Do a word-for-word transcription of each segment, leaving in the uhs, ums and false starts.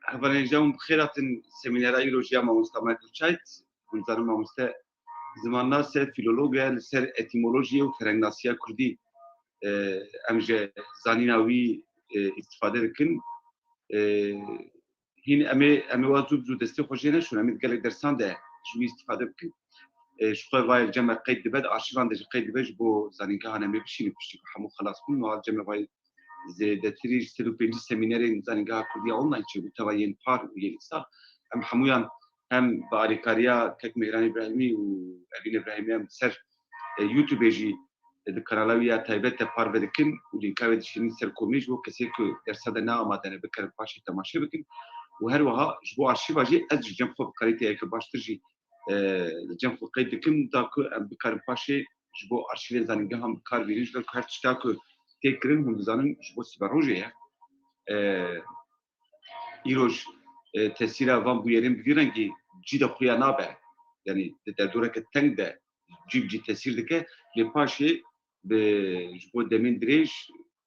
Hevalên hêja hûn bi xêr hatin semînera îroj ya mamosta Michael Chait. Hûn zanin mamoste zimannase, fîlolog e, li ser etîmolojiyê û ferengnasiya kurdî, e, em ji zanîna wî, e, îstîfade dikin. E, hîn em ê, em ê wa zû bi zû destê xwe jê neşûn, em ê di gelek dersan de ji wî îstîfade bikin. E, ji xwe vayê li cem me qeyd dibe, di arşîvan de jî qeyd dibe, ji bo zanîngehan em ê bişînin piştî ku hemû xelas bûn, niha li cem me vayê zêdetirî ji sed û pêncî semînerên zanîngeha kurdî ya online çêbû, teva yên par û yên îsal. Em hemûyan hem bi alîkariya kek Mêhran Îbrahîmî û Evîn Îbrahîmî em ser, e, YouTube-ê jî, e, di kanala wî ya taybet de parve dikin û lînka wê dişînin ser komê ji bo kesê ku dersa de ne amade ne bikarin paşê temaşe bikin. Û her wiha ji bo arşîva jî ez ji cem xwe bi kalîteyeke baştir jî, e, li cem xwe qeyd dikim, da ku em bikarin paşê ji bo arşîvên zanîngehan bi kar bînin, ji ber ku her tişta ku tê kirin, hûn dizanin ji bo siberojê ye. E, îroj, e, tesîra van bûyerên bi vî rengî cî de xuya nabe. Yanî di derdoreke teng de cî bi cî tesîr dike. Lê paşê bi, ji bo demên dirêj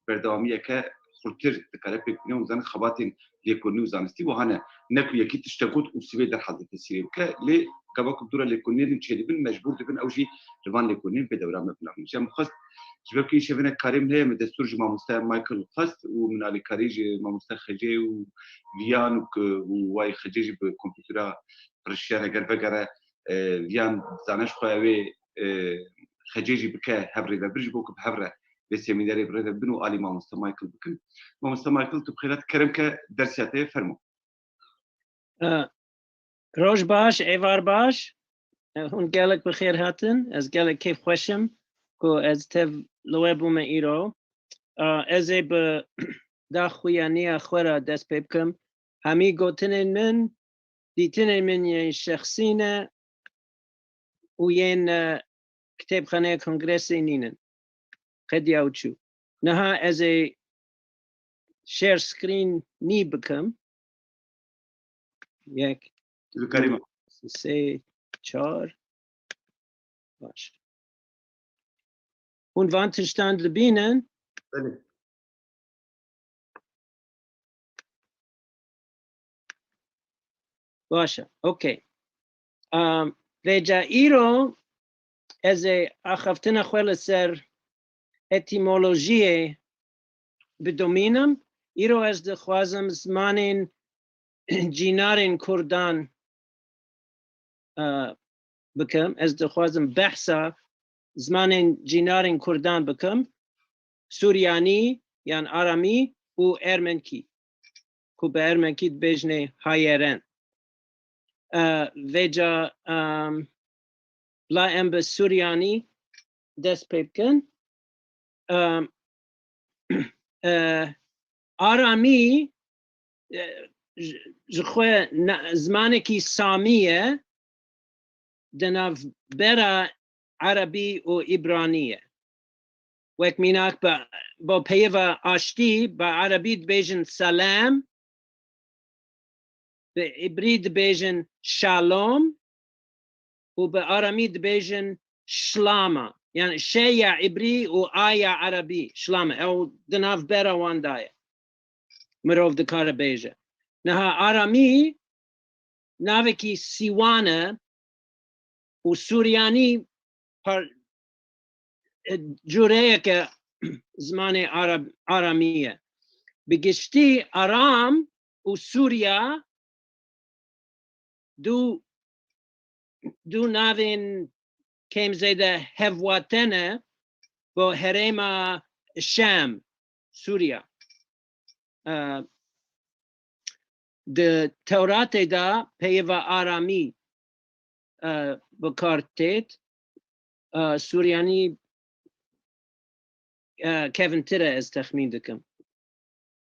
berdewamiyeke xurtir dikare pêk bîne û zanin xebatên lêkolînî û zanistî wiha ne. Ne ku yekî tiştek got û sibê derhal de tesîrê bike, lê gava ku dûra lêkolînê din çêdibin, mecbûr dibin ew jî li van lêkolînên bê dewra me binavin. Ji em xwest, ji ber ku îşev hinek karê min heye, min destûr ji mamoste Michael xwest û min alîkarî ji mamoste Xecê û Viyan û ku, û wayê Xecê jî bi kompûtera qirişiyan eger vegere, e, Viyan dizane ji xwe ew ê, e, Xecê jî bike hev rêvebir ji bo ku bi hev re vê semînerê bi rê ve bin û alî mamoste Michael bikin. Mamoste Michael, tu bi xêr hat, kerem ke dersiya te ye, fermo. E, roj baş, êvar baş. E, hûn gelek bi xêr hatin. Ez gelek kêfxweş im ku ez tev li we bûme îro. E, ez ê bi daxuyaniya xwe re dest pê bikim. Hemî gotinên min, dîtinên min yên şexsî ne û yên, e, kitêbxaneya kongresê nînin. Qediya û çû. Niha ez ê share screen nî bikim. Yek, Dikarî du, sê, çar. Baş. Hûn van tiştan dibînin? Belê. Baş e, okey. Am, vêca îro ez ê axaftina xwe li ser etîmolojiyê bidomînim. Îro ez dixwazim zimanên cînarên kurdan, e, bikim. Ez dixwazim behsa zimanên cînarên kurdan bikim. Suryanî yan aramî û ermenkî. Ku bi ermenkî dibêjinê hayeren. E, vêca, em, bila em bi suryanî dest pê bikin. Em, e, aramî, e, ji, ji xwe na-, zimanekî samî ye, di navbera erebî û îbranî ye. Wek mînak bi, bo peyva aştî, bi erebî dibêjin selam, bi îbrî dibêjin şalom û bi aramî dibêjin şlama. Yani şe ya îbrî û a ya erebî, şlama. Ew di navbera wan de ye. Mirov dikare bêje. Niha aramî navekî sîwan e û suryanî par-, e, cureyeke zimanê arab-, aramî ye. Bi giştî aram û Sûriya du, du navên kêm zêde hevwate ne bo herêma Şam, Sûriya. E, di Tewratê de peyva aramî, e, bi kar têt. E, Suryanî, e, kevintir e, ez texmîn dikim.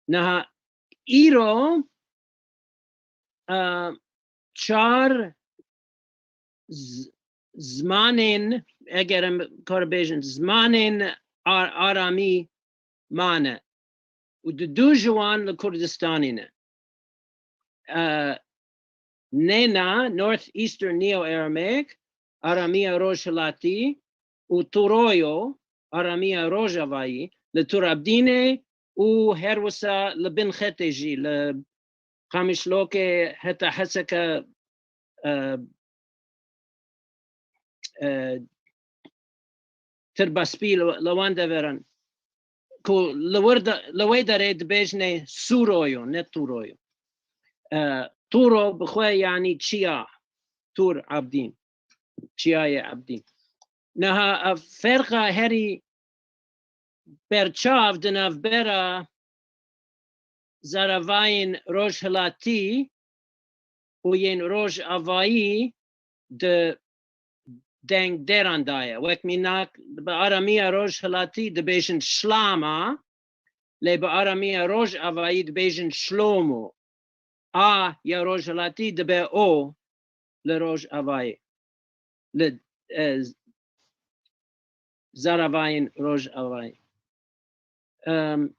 Niha îro, e, çar z-, zimanên, eger em kar bêjin, zimanên ar-, aramî mane. Û di du ji wan li Kurdistanê ne. E, Nena, North Eastern Neo-Aramaic, aramiya rojhilatî, û Turoyo, aramiya rojavayî, li Turabdînê û her wisa li bin xetê jî, li Qamişlokê heta Heseke, e, e, Tirbespî li, li wan deveran ku li wir de, li wê derê dibêjinê Sûroyo, ne Tûroyo. E, Tûro bi xwe yanî çiya, Tûr Abdîn, çiyayê Abdîn. Niha ev ferqa herî berçav di navbera zaravayên rojhilatî û yên rojavayî di dengdêran de ye. Wek mînak, bi aramiya rojhilatî dibêjin şlama, lê bi aramiya rojavayî dibêjin şlomo. A ya rojhilatî dibe o li rojavayê. Li, e, zaravayên rojavayê. Em,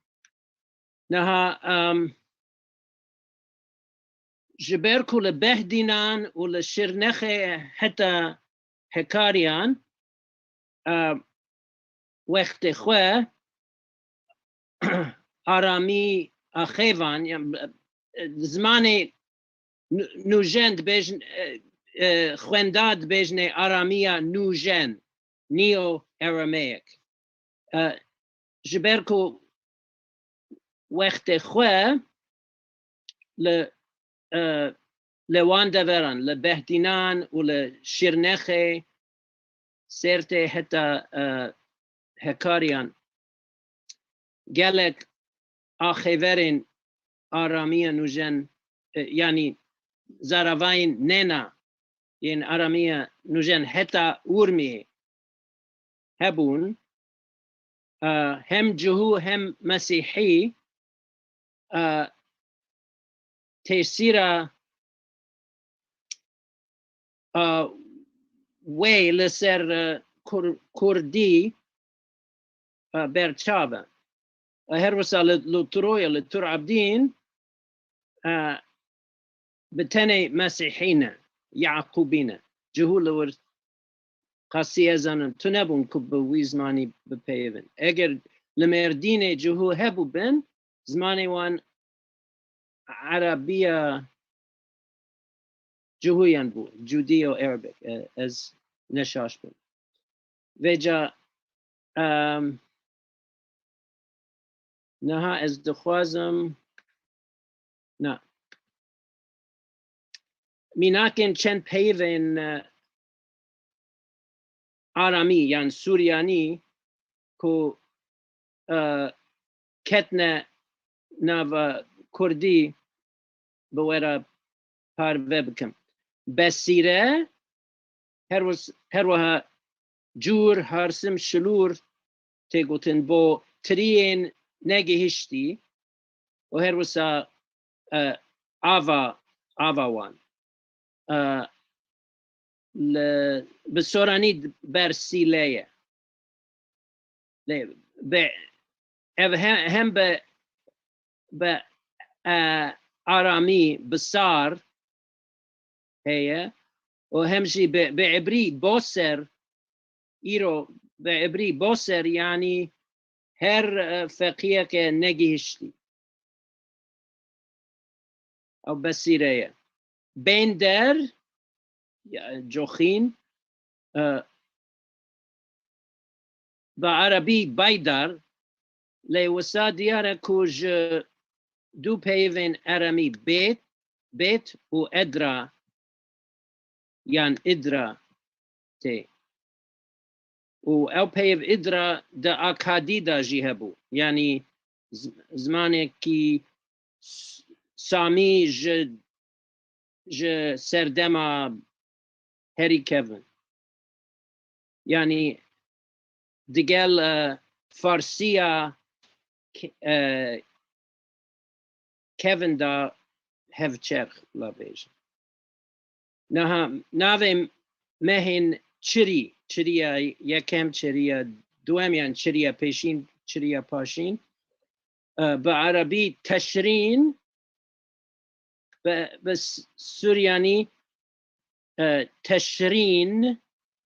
niha, em, ji ber ku li Behdînan û li Şirnexê heta Hekariyan, em, wextê xwe aramî axêvan, yan, e, zimanê nû-, nûjen dibêjin, e, e, xwenda dibêjinê aramiya nûjen, Neo-Aramaic. E, ji ber ku wextê xwe li, e, li wan deveran, li Behdînan û li Şirnexê, Sêrtê heta, e, Hekariyan gelek axêverên aramiya nûjen, e, yanî zaravayên nêna yên aramiya nûjen heta Urmiyê hebûn, e, hem Cihû hem Mesîhî, e, tesîra, e, wê li ser, e, Kur-, Kurdî, e, berçav e. E, her wisa li, li Turoya, li Tur Abdîn, e, bi tenê Mesîhî ne, Yaqûbî ne. Cihû li wir qasî ez zanim, tune bûn ku bi wî zimanî bipeyivin. Eger li Mêrdînê Cihû hebûbin, zimanê wan Erebiya Cihûyan bû, Judeo-Arabic, e, ez ne şaş bûm. Vêca, em, niha ez dixwazim, na. Mînakên çend peyivên, e, aramî yan suryanî ku, e, ketine nava kurdî bi we re parve bikim. Besîre, her wis-, her wiha cûr, harsim, şilûr tê gotin bo tiriyên negihiştî û her wisa, e, ava, ava wan. E, li, bi soranî bersîle ye. Lê bi, ev hem, hem bi, bi, e, aramî, bi sar heye û hem jî bi, bi ibrî boser, îro bi ibrî boser, yanî her, e, feqiyeke negihiştî. Ew besîre ye. Bênder, ya, coxîn, e, bi erebî baydar, lê wisa diyar e ku ji du peyivên eremî bêt, bêt û edra yan idra tê. Û ew peyv idra di Akadî de jî hebû. Yanî z-, zimanekî s-, samî ji, ji serdema herî kevin. Yanî digel, e, Farsiya ke-, e, kevin de hevçerx, la bêjin. Niha navê mehên çirî, çiriya yekem, çiriya duwem, yan çiriya pêşîn, çiriya paşîn, e, bi erebî teşrîn, bi, bi s-, suryanî, e, teşrîn,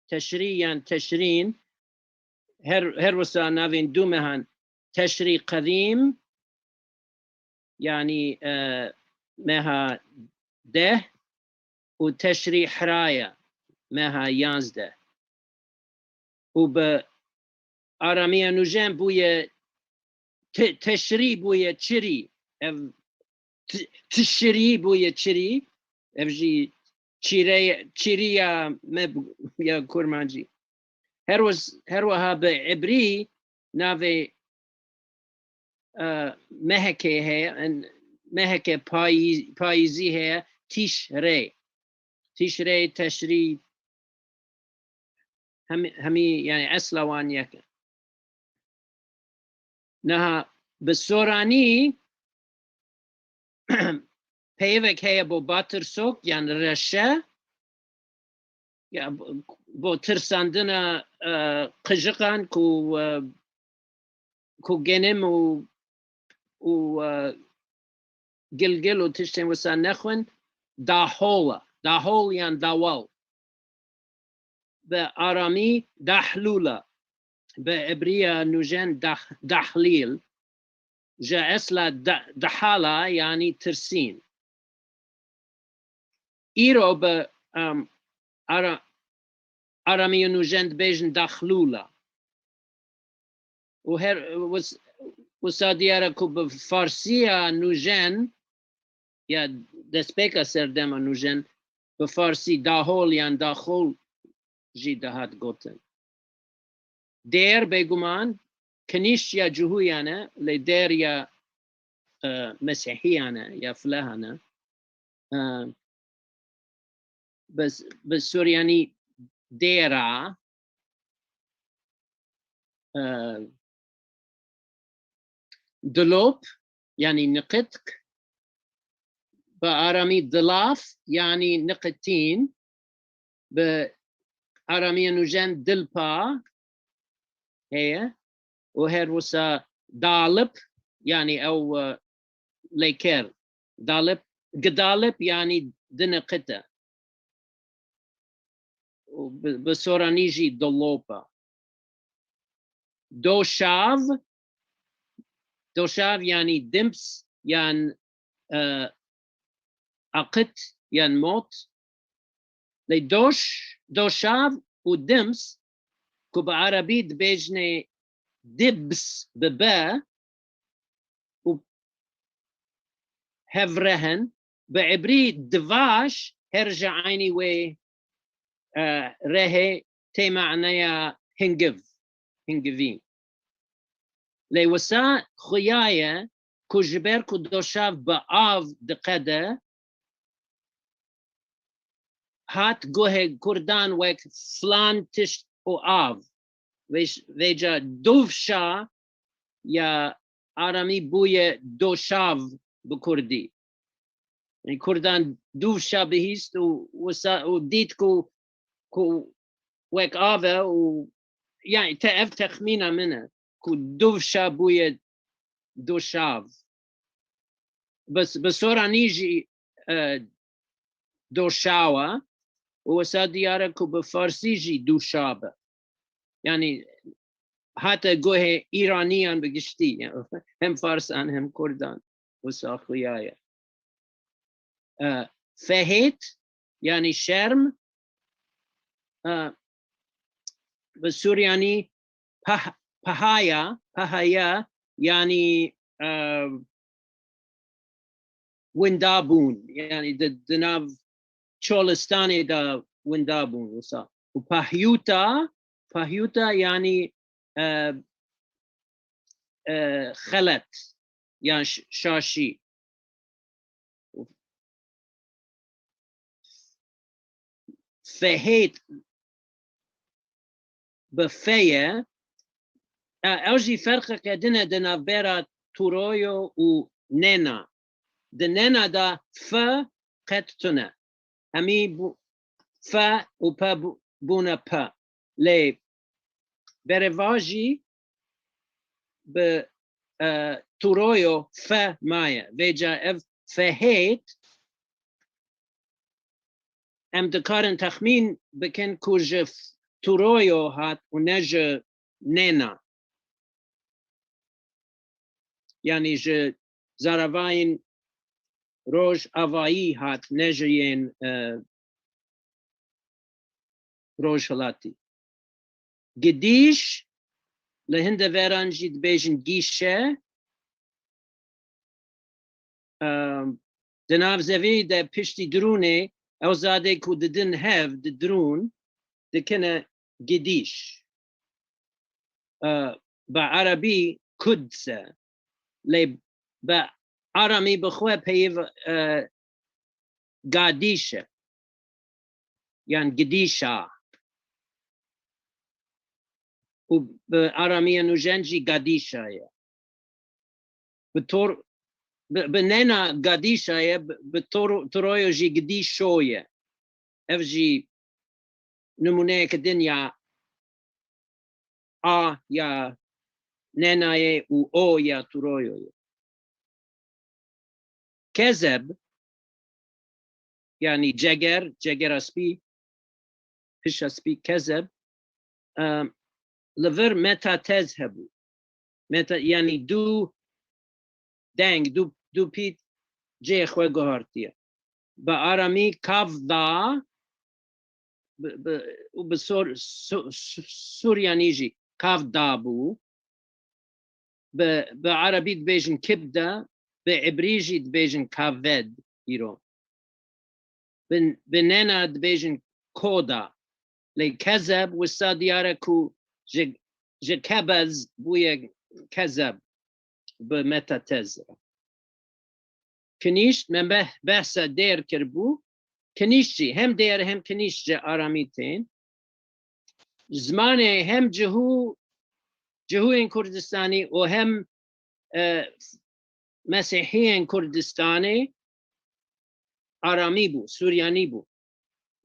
teşrî yan teşrîn, her, her wisa navên du mehan, teşrî qedîm, yanî, e, meha deh û Teşrî heraye meha yanzdeh. Û bi aramiya nûjen bûye te-, Teşrî bûye Çirî. Ev ti-, Tişrî bûye Çirî. Ev jî çîreye-, çîriya me b-, ya kurmancî. Her wes-, her wiha bi ebrî navê, e, mehekê heye, en-, meheke payî-, payîzî heye, Tîşrê. Tîşrê, Teşrî, hemî, hemî, yani esla wan yek e. Niha bi soranî peyvek heye bo batirsok, yani reşe, ya bo, bo tirsandina, e, qijiqan ku, e, ku genim û, û, e, gilgil û tiştên wisa nexwin, dahol e. Dahol yan dawal. Bi aramî dahlûl e. Bi ebriya nûjen dah-, dahlîl. Ji esla da-, dahala, yanî tirsîn. Îro bi, em, ara-, aramiya nûjen dibêjin daxlûl e. Û her wis-, wisa diyar e ku bi farsiya nûjen, ya destpêka serdema nûjen, bi farsî dahol yan daxol jî dihat gotin. Dêr, bêguman, kinîş ya Cihûyan e, lê dêr ya, e, Mesîhiyan e, ya Filehan e. E, bi, bi Suryanî dêra, e, dilop, yanî niqitk, bi aramî dilaf, yanî niqitîn, bi aramiya nûjen dilpa heye û her wisa dalip, yanî ew, e, lêker, dalip, gidalip, yanî diniqite. Û bi, bi soranî jî dilop e. Doşav, doşav yanî dims yan, e, aqit yan mot. Lê doş, doşav û dims ku bi erebî dibêjinê dibs bi be û hevre hin, bi ebrî divaş her ji eynî wê, e, rehê tê maneya hingiv, hingivî. Lê wisa xuya ye ku ji ber ku doşav bi av diqede, hat guhê kurdan wek filan tişt û av. Vêj-, vêca dûvşa ya aramî bûye doşav bi kurdî. Yani kurdan dûvşa bihîst û wisa û dît ku, ku wek av e û, yani te ev texmîna min e ku dûvşa bûye doşav. Bi, bi soranî jî, e, doşaw e û wisa diyar e ku bi farsî jî dûşab e. Yani hate guhê Îraniyan bi giştî, yani hem Farsan hem Kurdan wisa xuya ye. E, fehêt, yani şerm, e, bi Suryanî pah-, pahaya, pahaya, yani, e, windabûn, yani di, di nav çolistanê de windabûn wisa. Û pahyûta, pahyûta yani, e, e, xelet yan ş-, şaşî. Fehêt bi fe ye. E, ew jî ferqeke din e di navbera Turoyo û Nena. Di Nena de fe qet tune. Hemî bû-, fe û pe bû-, bûne pe. Lê berevajî bi, e, Turoyo fe maye. Vêca ev fehêt em dikarin texmîn bikin ku ji Turoyo hat û ne ji Nena. Yani ji zaravayên roj avayî hat, ne ji yên, e, rojhilatî. Gidîş, li hin deveran jî dibêjin gîşe. Em, di nav zevî de piştî dirûnê, ew zadê ku didin hev, di dirûn, dikine gidîş. E, bi erebî kudse. Lê bi aramî bi xwe peyv, e, gadîş e. Yan gidîşa. Û bi aramiya nûjen jî gadîşa ye. Bi tor, bi, bi nena gadîşa ye, bi, bi tor, toroyo jî gidîşo ye. Ev jî nimûneyeke din ya a ya nenayê û o ya turoyo ye. Kezeb, yanî ceger, cegera spî, pişa spî, kezeb, em, li vir metatez hebû. Meta, yanî du deng, du, du pît cihê xwe guhartiye. Bi aramî kav da, bi, bi, û bi sor, su, su, suryanî jî kav da bû. Bi, bi erebî dibêjin kibde, bi ibrî jî dibêjin kaved îro. Bi, bi nena dibêjin koda. Lê kezeb wisa diyar e ku ji, ji kebez bûye kezeb bi metatez re. Kinîşt, me beh-, behsa dêr kiribû. Kinîşt jî, hem dêr hem kinîşt ji aramî tên. Zimanê hem cihû, cihûyên Kurdistanî û hem, e, mesîhiyên Kurdistanê aramî bû, suryanî bû.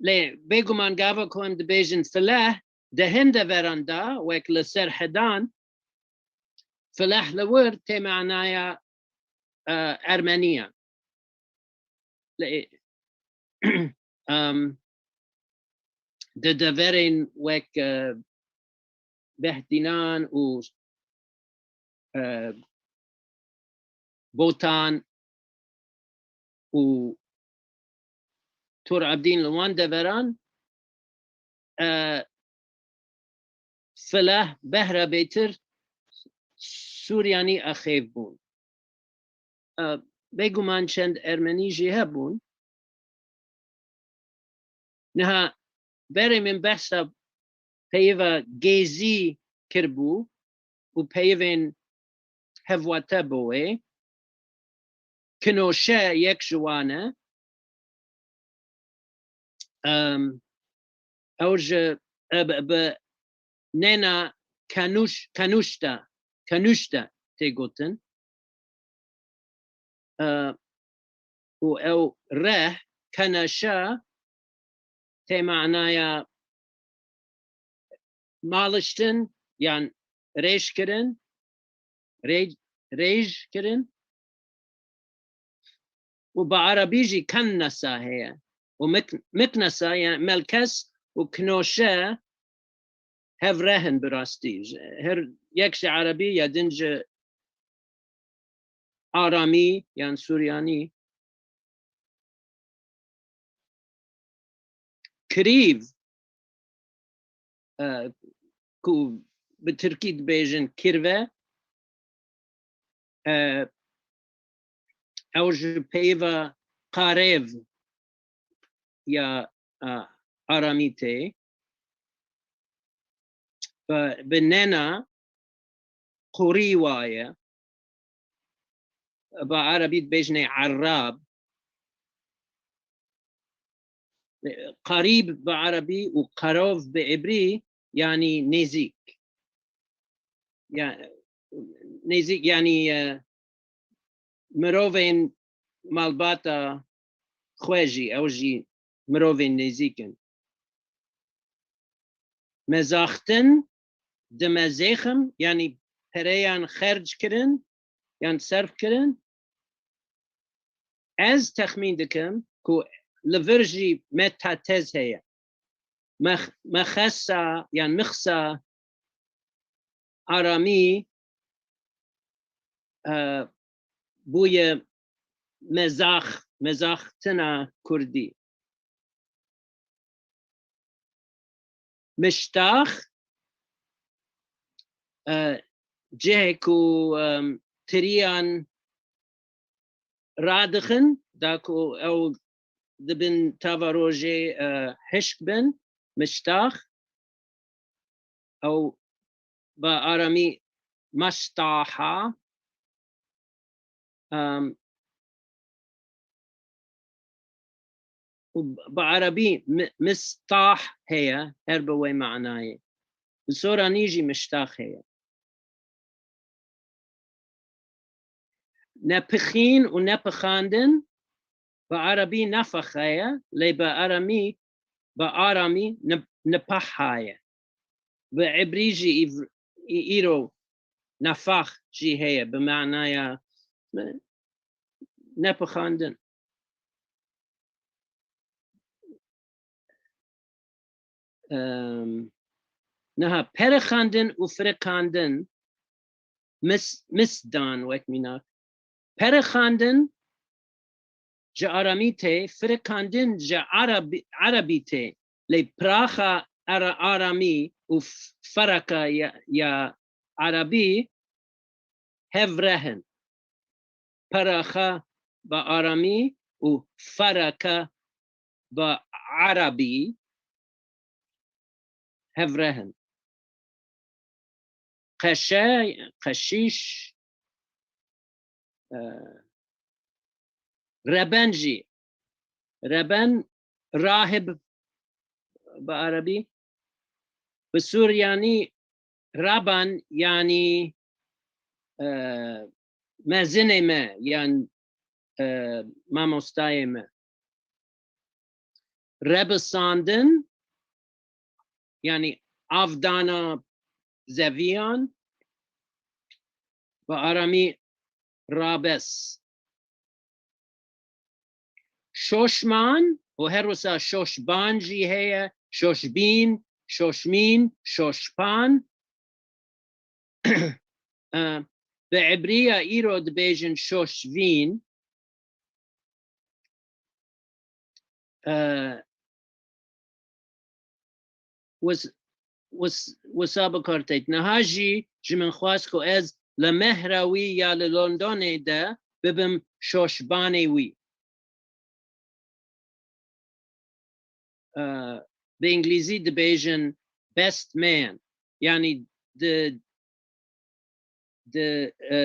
Lê bêguman gava ku em dibêjin fileh, di hin deveran de, wek li Serhedan, fileh li wir tê manaya, e, ermeniya. Lê, em, di deverên wek, e, Behdînan û, e, Botan û Tur Abdîn li wan deveran, e, fileh behra bêtir Suryanî axêv bûn. E, bêguman çend Ermenî jî hebûn. Niha berê min behsa peyva Gêzî kiribû û peyvên hevwate bo wê. Kinoşe yek ji wan e. Em, ew ji, e, bi, bi nena Kanuş-, Kanuşta, Kanuşta tê gotin. E, û ew reh, keneşe, tê manaya maliştin yan rêj kirin, rê-, rêj kirin. Û bi erebî jî kennesa heye. Û mik-, miknesa, yani melkes û kinoşe hev re hin bi rastî. Her yek ji erebî ya din ji aramî yan suryanî. Kirîv, e, ku bi tirkî dibêjin kirve, e, ew ji peyva qarêv ya, e, aramî tê. Bi, bi nena qurî waye. Bi erebî dibêjinê erab. Qarîb bi erebî û qarov bi îbrî, yanî nêzîk. Ya, nêzîk, yanî, e, mirovên malbata xwe jî, ew jî mirovên nêzîk in. Mezaxtin, dimezêxim, yanî pereyan xerc kirin, yan serf kirin. Ez texmîn dikim ku li vir jî metatez heye. Mex-, mexesa yan mixsa aramî, e, bûye mezax, mezaxtina kurdî. Miştax, e, cihê ku, em, tiriyan radixin, da ku ew dibin tava rojê, e, hişk bin, miştax. Ew bi aramî mestaha, em, û bi erebî mi-, mistah heye, her bi wê manayê. Bi soranî jî miştax heye. Nepixîn û nepixandin bi erebî nefex heye, lê bi aramî, bi aramî nip-, nipaha ye. Bi ebrî jî îv-, î-, îro nefax jî heye, bi manaya nepixandin. Em, niha perixandin û firikandin, mis-, misdan wek mînak. Perixandin ji aramî tê, firikandin ji arabî, erebî tê. Lê piraxa ara-, aramî û f-, feraka ya, ya erebî hevreh in. Peraxa bi aramî û feraka bi erebî hevreh in. Qeşe, qeşîş, e, reben jî. Reben, rahib bi erebî. Bi suryanî raban, yanî, e, mezinê me, yan, e, mamostayê me. Rebisandin, yanî avdana zeviyan, bi aramî rabes. Şoşman û her wisa şoşban jî heye, şoşbîn, şoşmîn, şoşpan. E, bi ebriya îro dibêjin şoşvîn. E, wis-, wis-, wisa bi kar têt. Niha jî ji min xwest ku ez li mehra wî ya li Londonê de bibim şoşbanê wî. E, bi îngilîzî dibêjin best man. Yanî di, di, e,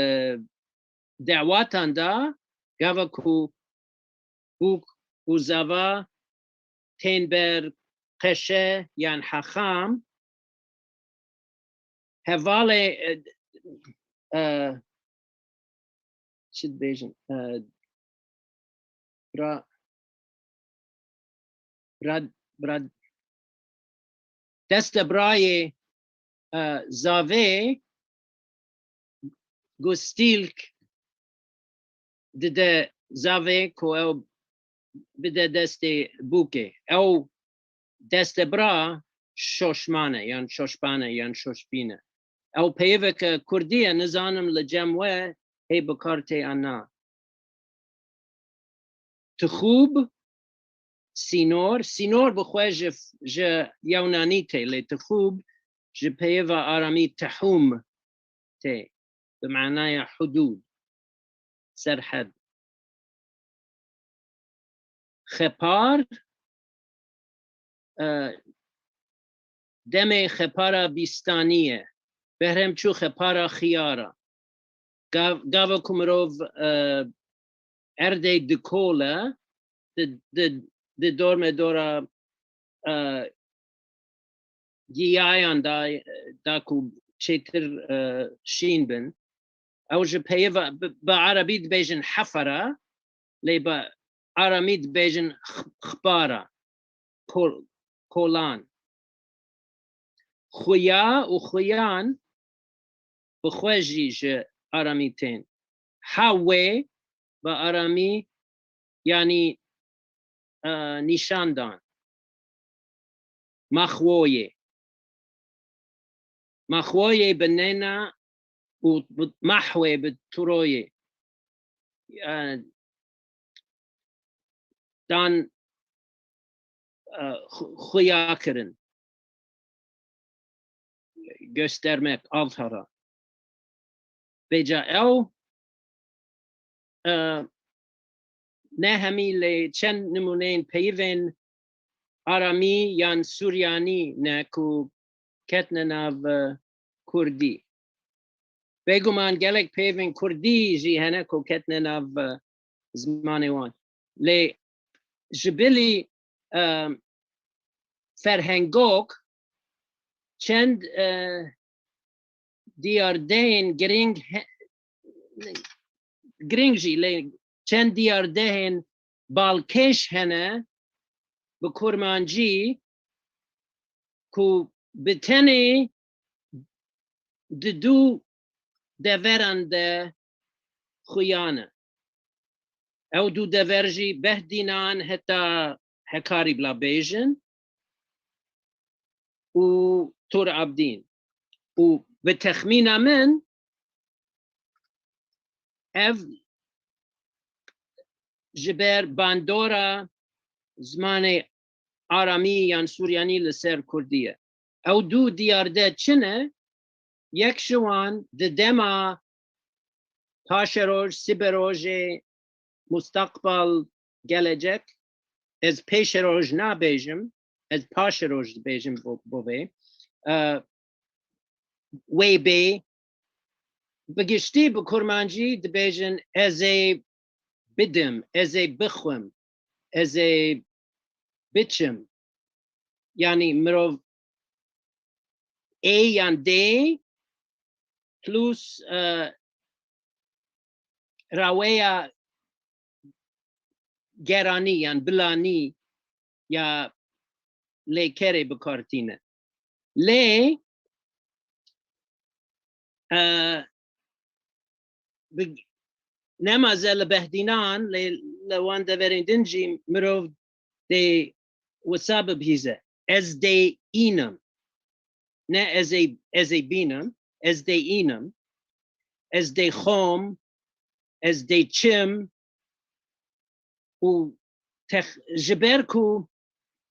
dewatan de gava ku bûk û zava tên ber qeşe yan hexam, hevalê, e, e, çi dibêjin? E, bira, bira, bira, destebirayê, e, zavê gustîlk dide zavê ku ew bide destê bûkê. Ew destebira şoşman e, yan şoşban e, yan şoşbîn e. Ew peyiveke kurdî ye, nizanim li cem we hê bi kar tê an na. Tixûb, sînor. Sînor bi xwe ji, ji yewnanî tê, lê tixûb ji peyiva aramî tehûm tê, bi manaya hudûd, serhed. Xepar, e, demê xepara bîstanî ye. Behrem çû xepara xiyara. Gav-, gava ku mirov, e, erdê dikole, di, di, di dormedora, e, giyayan da, da ku çêtir, e, şîn bin. Ew ji peyiva, bi, bi erebî dibêjin hefera, lê bi aramî dibêjin x-, xpara, kol-, kolan. Xuya û xuyan bi xwe jî ji aramî tên. Hewê bi aramî, yanî, e, nîşan dan. Maxwoyê. Maxwoyê bi nêna û bi mahwê bi turoyê. E, dan, e, xu-, xuya kirin. Göstermek, avhara. Vêca ew, e, ne hemî lê çend nimûneyên peyivên aramî yan suryanî ne ku ketine nav, e, kurdî. Bêguman gelek peyvên kurdî jî hene ku ketine nav, e, zimanê wan. Lê ji bilî, e, ferhengok çend, e, diyardehên giring he-, giring jî lê çend diyardehên balkêş hene bi kurmancî ku bi tenê di du deveran de xuya ne. Ew du dever jî Behdînan heta hekarî bila bêjin û Tur Abdîn. Û bi texmîna min ev ji ber bandora zimanê aramî yan suryanî li ser kurdî ye. Ew du diyarde çi ne? Yek ji wan di dema paşeroj, siberojê, mustaqbal, gelecek, ez pêşeroj nabêjim, ez paşeroj dibêjim bo, bo vê. E, wê bê, bi giştî bi kurmancî dibêjin ez ê bidim, ez ê bixwim, ez ê biçim. Yanî mirov ê yan dê plus, e, raweya geranî yan bilanî ya lêkerê bi kar tîne. Lê, e, bi, nema ze li Behdînan, lê li wan deverên din jî mirov dê wisa bibihîze. Ez dê înim. Ne ez ê, ez ê bînim, ez dê înim. Ez dê xom, ez dê çim û tex-, ji ber ku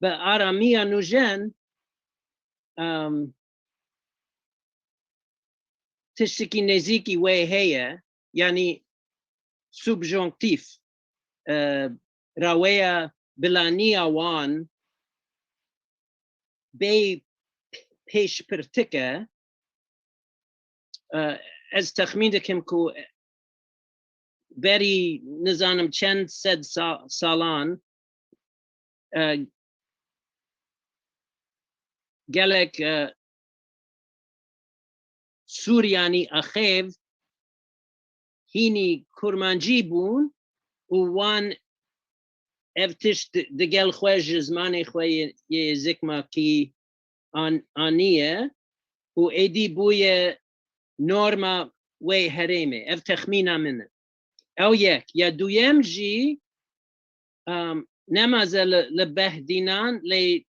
bi aramiya nûjen, em, tiştekî nêzîkî wê heye, yanî subjonktif, e, raweya bilaniya wan bê pêşpirtik e. E, ez texmîn dikim ku berî nizanim çend sed sa-, salan, e, gelek, e, Suryanî axêv hînî kurmancî bûn û wan ev tişt di-, digel xwe ji zimanê xwe yê, yê zikmakî an-, aniye û êdî bûye norma wê herêmê. Ev texmîna min e. Ew yek. Ya duyem jî, em, nema ze li, li Behdînan, lê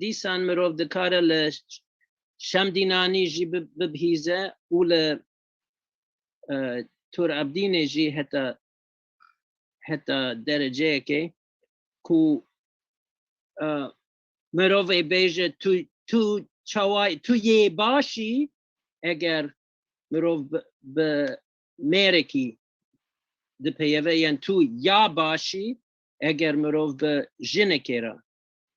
dîsan mirov dikare li Ş-, Şemdînanî jî bi-, bibihîze û li, e, Tur Abdînê jî heta, heta dereceyekê ku, e, mirov ê bêje tu, tu çawa, tu yê baş î, eger mirov bi, bi mêrekî dipeyeve, yan tu ya baş î, eger mirov bi jinekê re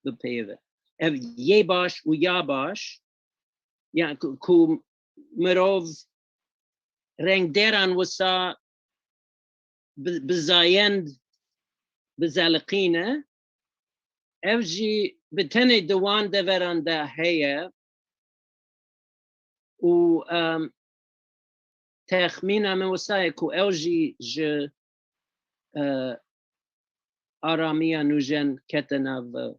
bipeyeve. Ev yê baş û ya baş, yan ku, ku mirov rengderan wisa bi, bi zayend, bi zeliqîne, ev jî bi tenê di wan deveran de heye û, em, texmîna min wisa ye ku ew jî ji, e, aramiya nûjen kete nav, e,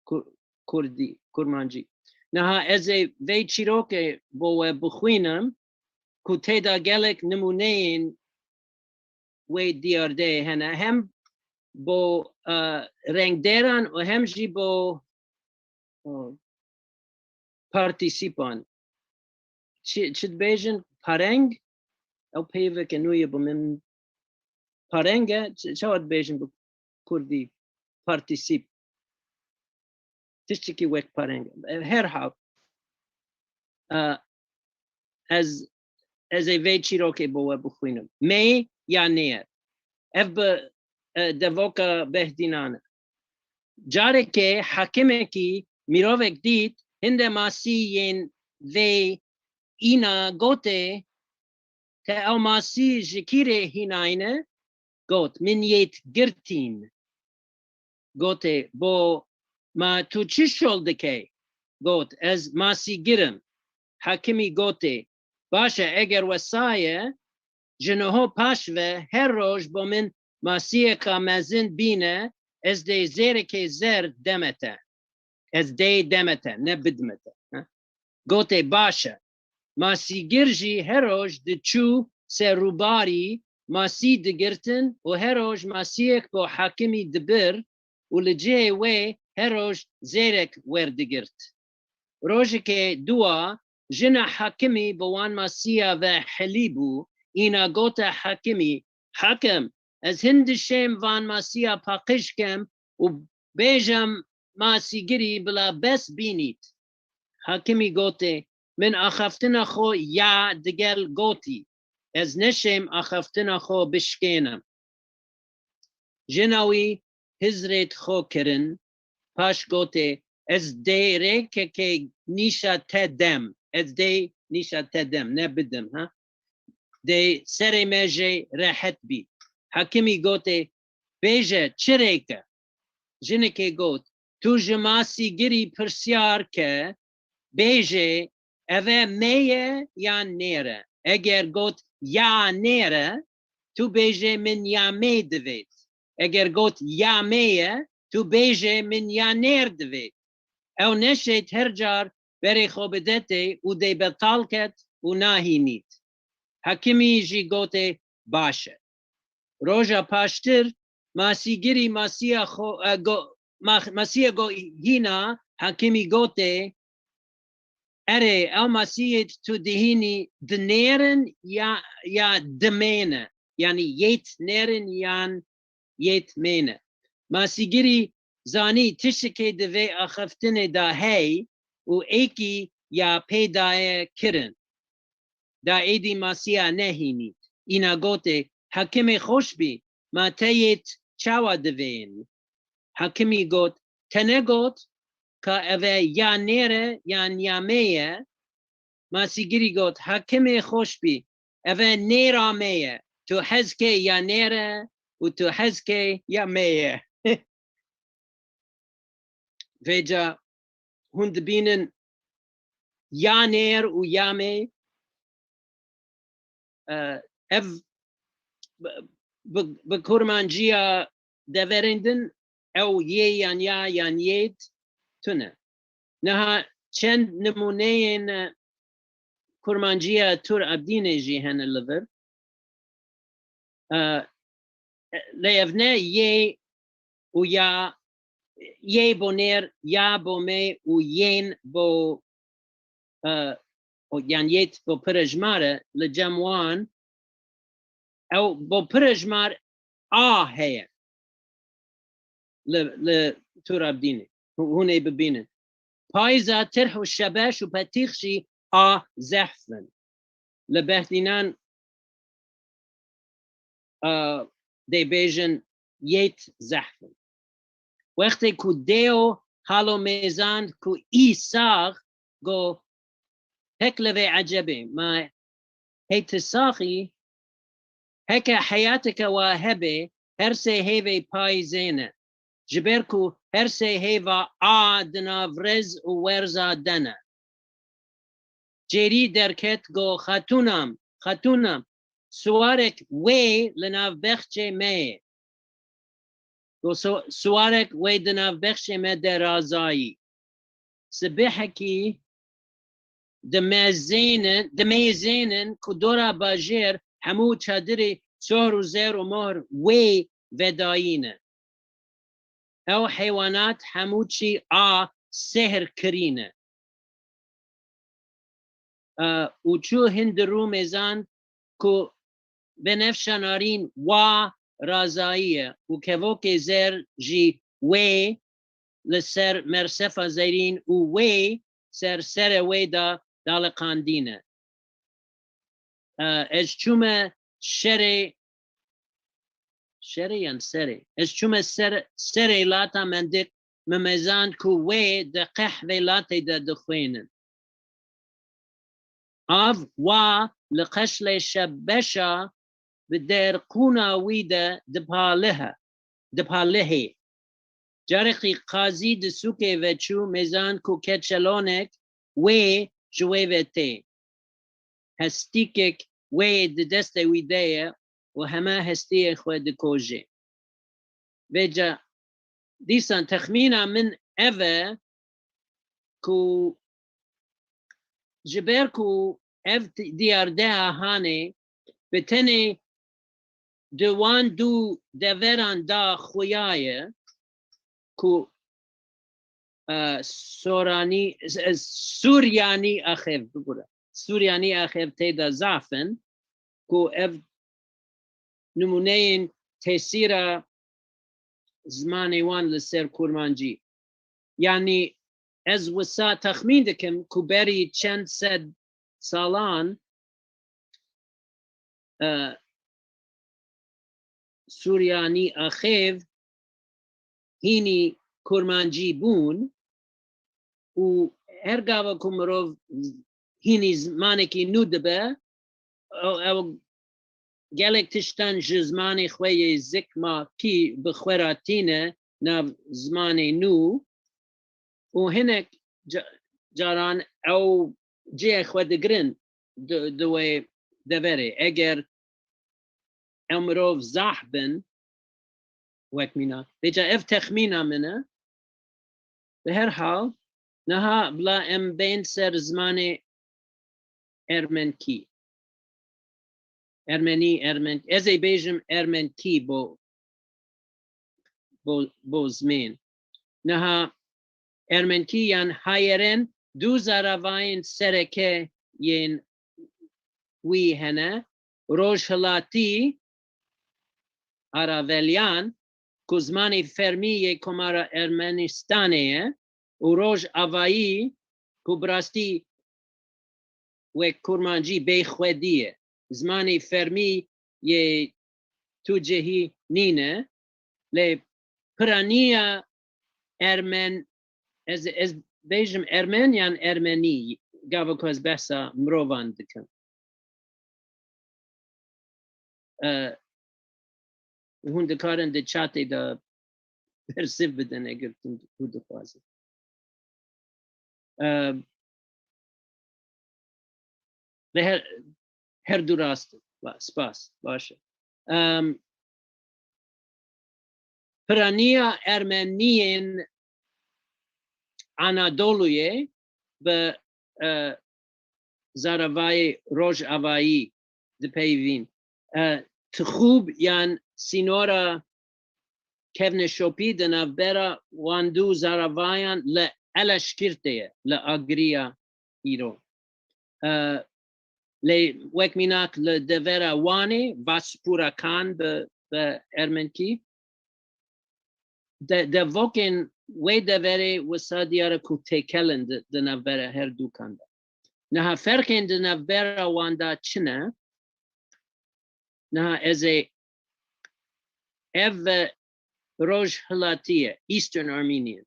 ku-, kurdî, kurmancî. Niha ez ê vê çîrokê bo we bixwînim ku tê de gelek nimûneyên wê diyardeyê hene. Hem bo, e, rengderan û hem jî bo, e, partîsîpan. Çi, çi dibêjin? Pareng? Ew peyveke nû ye bo min. Pareng e? Çi, çawa dibêjin bi kurdî? partîsîp. Tiştekî wek parêng. E, her hal, e, ez, ez ê vê çîrokê bo we bixwînim. Mê ya nêr. Ev bi, e, devoka Behdînan e. Carekê hekimekî mirovek dît, hinde masî yên vê îna gotê, te ew masî ji kîrê hînayne? Got, min yêt girtîn. Gotê, bo ma tu çi şol dikey? Got, ez masîgir im. Hakimî gotê, baş e, eger wesa ye, ji niho paş ve her roj bo min masiyeka mezin bîne, ez dê zêrekê zer deme te. Ez dê deme te, ne bidime te. He? Gotê, baş e. Masîgir jî her roj diçû ser rûbarî, masî digirtin û her roj masiyek bo hakimî dibir û li cihê wê her roj zêrek werdigirt. Rojekê dua jina hakimî bi wan masiya ve helî bû, îna gote hakimî, hakim, ez hin dişêm van masiya paqij kem û bêjem masîgirî bila bes bînît. Hakimî gotê, min axaftina xwe ya digel gotî, ez neşêm axaftina xwe bişkênim. Jina wî hizrêt xwe kirin, paş gotê, ez dê rêkekê nîşa te dem, ez dê nîşa te dem, ne bidim, ha? Dê serê me jê rehet bî. Hakimî gotê, bêje, çi rêk e? Jinekê got, tu ji masîgirî pirsyar ke, bêje, eve me ye yan nêr e? Eger got, ya nêr e, tu bêje, min ya me divêt. Eger got, ya me ye, tu bêje, min ya nêr divêt. Ew neşêt her car berê xwe bidetê û dê betal ket û nahînît. Hakimî jî gotê, baş e. Roja paştir masîgirî masiya xwe, e, go-, ma-, masiya go hîna hakimî gotê, erê, ew masiyêt tu dihînî dinêrin ya, ya dimêne? Yanî yêt nêrin yan yêt mêne? Masîgirî zanî tiştekê di vê axaftinê de hey û êkî ya pê daye kirin. Da êdî masiya nehînî. Îna gotê, hakimê xweş bî, ma te yêt çawa divên? Hakimî got, te negot ka eve ya nêr e yan ya me ye? Masîgirî got, hakimê xweş bî, eve nêra me ye. Tu hez ke ya nêr e û tu hez ke ya me ye. Vêca hûn dibînin ya nêr û ya me, e, ev bi, bi, bi kurmanciya deverên din ew yê yan ya yan yêd tune. Niha çend nimûneyên kurmanciya Tur Abdînê jî hene li vir. E, lê ev ne yê û ya, yê bo nêr, ya bo me û yên bo, e, o, yan yêt bo pirejmar e, li cem wan, ew bo pirejmar a heye. Li, li Tur Abdînê. Hû-, hûn ê bibînin. Payza tirh û şebeş û petîx jî a zehf in. Li Behdînan, a, dê bêjin yêt zehf in. Wextê ku dêyo halo mêzand ku î sax go, hek li vê ecebê, ma hey ti saxî, heke heyateke wa hebe, her sê hêvê payîzê ne. Ji ber ku her sê hêva a di nav rez û werza de ne. Cêrî derket go, xatûnam, xatûnam, siwarek wê li nav bexçê me ye. Go, so-, siwarek wê di nav bexçê me de razayî. Sibehekî dimezênin, dimêzênin ku dora bajêr hemû çadirê sohr û zer û mohr wê vedayî ne. Ew heywanat hemû çî a sehr kirî ne. E, û çû hin di rû mêzan ku benefşa narîn wa razayî ye û kevokê zer jî wê li ser mersefa zerîn û wê ser serê wê de daliqandîne. E, ez çûme şerê, şerê yan serê? Ez çûme ser, serê lata Mendiq, me mezand ku wê di qehvê latê de dixwênin. Av wa li qeşlê şebeşa bi derqûna wî de dipalihe, dipalihê. Careke qazî di sûkê ve çû, mezand ku keçelonek wê ji wê ve tê. Hestîkek wê di destê wî de ye û heme hestiyê xwe dikuje. Vêca dîsan texmîna min ev e ku ji ber ku ev t-, diyardeha Hanê bi tenê di wan du deveran de xuya ye ku, e, Soranî, e, Suryanî axev, bigure. Suryanî axev tê de zaf in ku ev nimûneyên tesîra zimanê wan li ser kurmancî. Yanî ez wisa texmîn dikim ku berî çend sed salan, e, Suryanî axêv hînî kurmancî bûn û her gava ku mirov hînî zimanekî nû dibe, ew, ew gelek tiştan ji zimanê xwe yê zik ma kî bi xwe re tîne nav zimanê nû û hinek ca-, caran ew cihê xwe digirin di, di wê deverê. Eger ew mirov zahf bin, wek mînak. Vêca ev texmîna min e. Bi her hal, niha bila em bên ser zimanê ermenkî. Ermenî, ermen-, ez ê bêjim ermenkî bo, bo, bo zimên. Niha ermenkî yan hayeren du zaravayên sereke yên wî hene, rojhilatî, Araveliyan, ku zimanê fermî yê Komara Ermenistanê ye, û rojavayî, ku bi rastî wek kurmancî bêxwedî ye. Zimanê fermî yê tu cihî nîne, lê piraniya ermen, ez, ez bêjim ermen yan ermenî, gava ku ez behsa mirovan dikim. E, hûn dikarin di çatê de bersiv bidin eger hûn, hûn dixwazin. E, Lê her, her du rast. Ba-, spas. Baş e. Em, piraniya ermeniyên Anadoluyê bi, e, zaravayê rojavayî dipeyivîn. E, tixûb yan sînora kevneşopî di navbera wan du zaravayan li Eleşkirtê ye, li agiriya îro. E, lê wek mînak li devera Wanê, Vaspûrakan bi, bi ermenkî, de-, devokên wê deverê wisa diyar e ku têkel in di, di navbera her dukan de. Niha ferqên di navbera wan de çi ne? Niha ez ê ev ve rojhilatî ye, Eastern Armenian.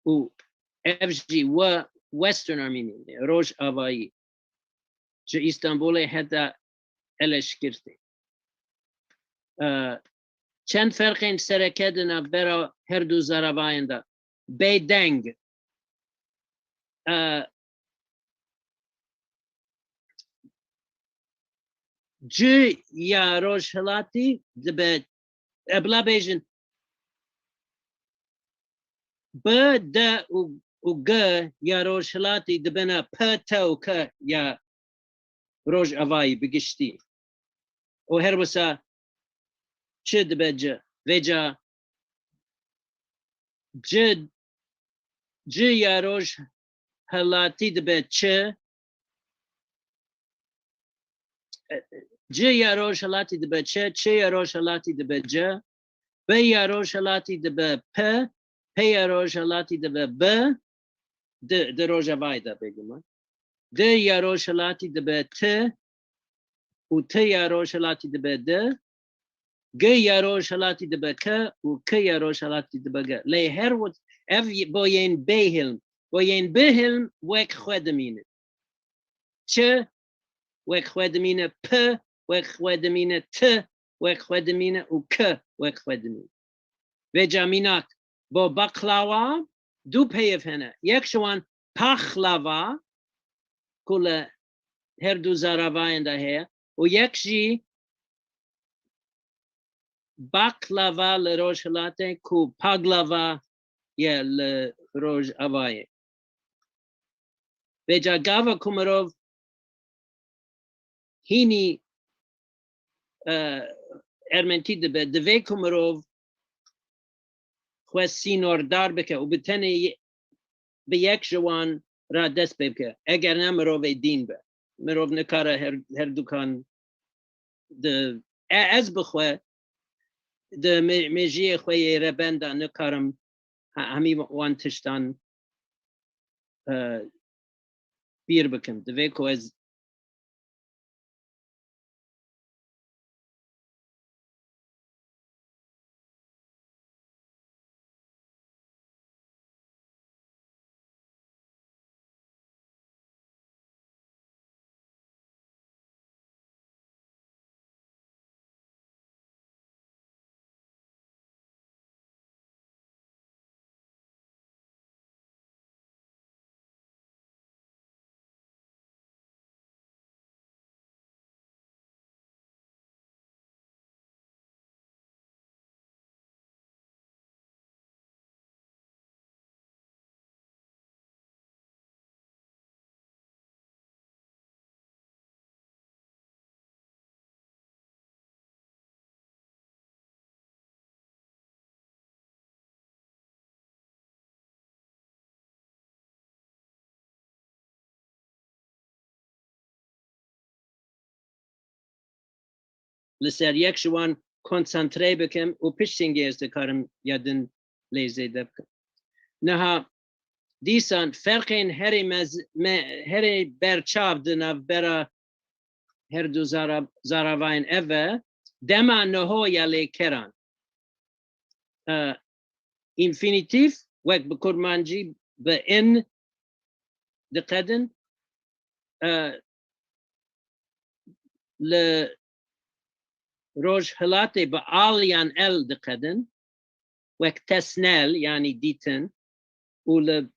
Û ev jî we Western Armenian ye, rojavayî. Ji Îstanbulê heta Eleşkirtê. E, çend ferqên sereke di navbera her du zaravayên de. Bêdeng. E, C ya rojhilatî dibe, e, bila bêjin, B, D û, û G ya rojhilatî dibine P, T û K ya rojavayî bi giştî. Û her wisa çi dibe ci? Vêca ci, ci ya rojhilatî dibe çi? Ci ya rojhilatî dibe çi? Çi ya rojhilatî dibe ci? B P ya rojhilatî dibe P, P ya rojhilatî dibe B, di, di rojavayê de bêguman. D ya rojhilatî dibe T û T ya rojhilatî dibe D. G ya rojhilatî dibe K û K ya rojhilatî dibe G. Lê her wet ev y-, bo yên bêhilm, bo yên bihilm wek xwe dimîne. Ç wek xwe dimîne, P wek xwe dimîne, T wek xwe dimîne û K wek xwe dimîne. Vêca mînak, bo baklawa du peyv hene. Yek ji wan paxlava, ku li her du zaravayên de heye, û yek jî baklava li rojhilatê, ku paglava ye li rojavayê. Vêca gava ku mirov hînî, e, ermentî dibe, divê ku mirov xwe sînordar bike û bi tenê ye-, bi yek ji wan re dest pê bike. Eger ne, mirovê dîn be. Mirov nikare her, her dukan di, e, ez bi xwe di me-, mejiyê xwe yê reben de nikarim he-, hemî wan tiştan, e, bîr bikim. Divê ku ez li ser yek ji wan konsantre bikim û piştî hingê ez dikarim ya din lê zêde bikim. Niha dîsan ferqên herê mez-, me-, herê berçav di navbera her du zara-, zaravayên ev e, dema niho ya lêkeran. E, înfînîtîf wek bi kurmancî bi in diqedin, e, li rojhilatê bi al yan el diqedin, wek tesnel, yanî dîtin, û li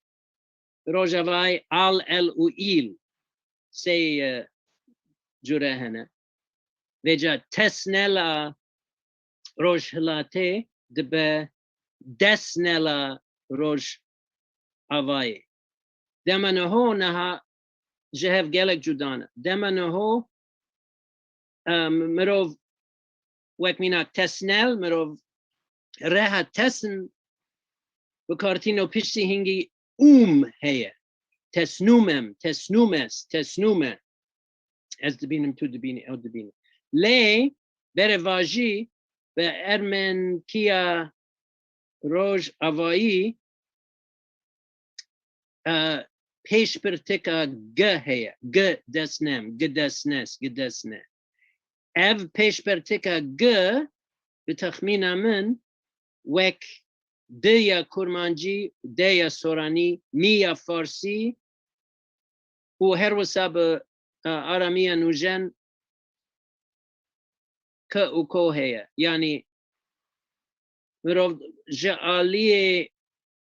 rojavayê al, el û îl sê, e, cure hene. Vêca tesnela rojhilatê dibe desnela rojavayê. Dema niho niha ji hev gelek cuda ne. Dema niho, e, mirov wek mînak tesnel, mirov reha tesn bikartîno, piştî hingî ûm heye. Tesnûm em, tesnûm ez, tesnûm e. Ez dibînim, tu dibînî, ew dibîne. Lê berevajî bi ermentiya rojavayî, e, pêşbirtika g heye. G desnem, g desnes, g desne. Ev pêşbirtika g bi texmîna min wek d ya kurmancî, d ya soranî, m ya farsî û her wisa bi, e, aramiya nûjen k û ko heye. Yanî mirov ji aliyê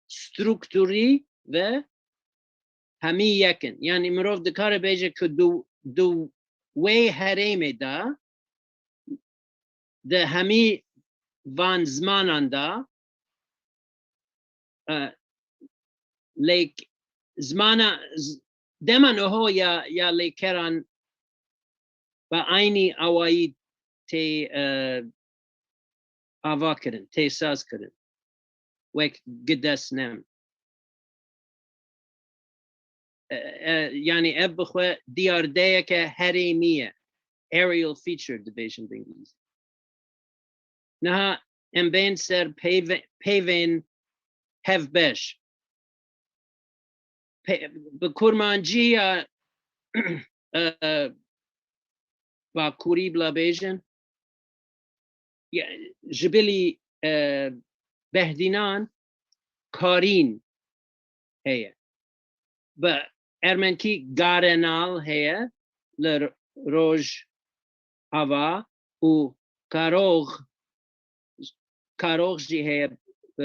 strukturî ve hemî yek in. Yanî mirov dikare bêje ku di, di wê herêmê de, di hemî van zimanan de, e, lêk zimana, z-, dema niho ya, ya lêkeran bi aynî awayî tê, e, ava kirin, tê saz kirin. Wek gidesnem. E, e, yanî ev bi xwe diyardeyeke herêmî ye. Aerial feature dibêjin bi îngilîzî. Niha em bên ser peyve-, peyvên hevbeş. Pe-, bi kurmancî ya, e, bakurî bila bêjin, ya, ji bilî, e, Behdînan Karîn heye. Bi ermenkî Garenal heye li Rojava û Karox, Karox jî heye, e,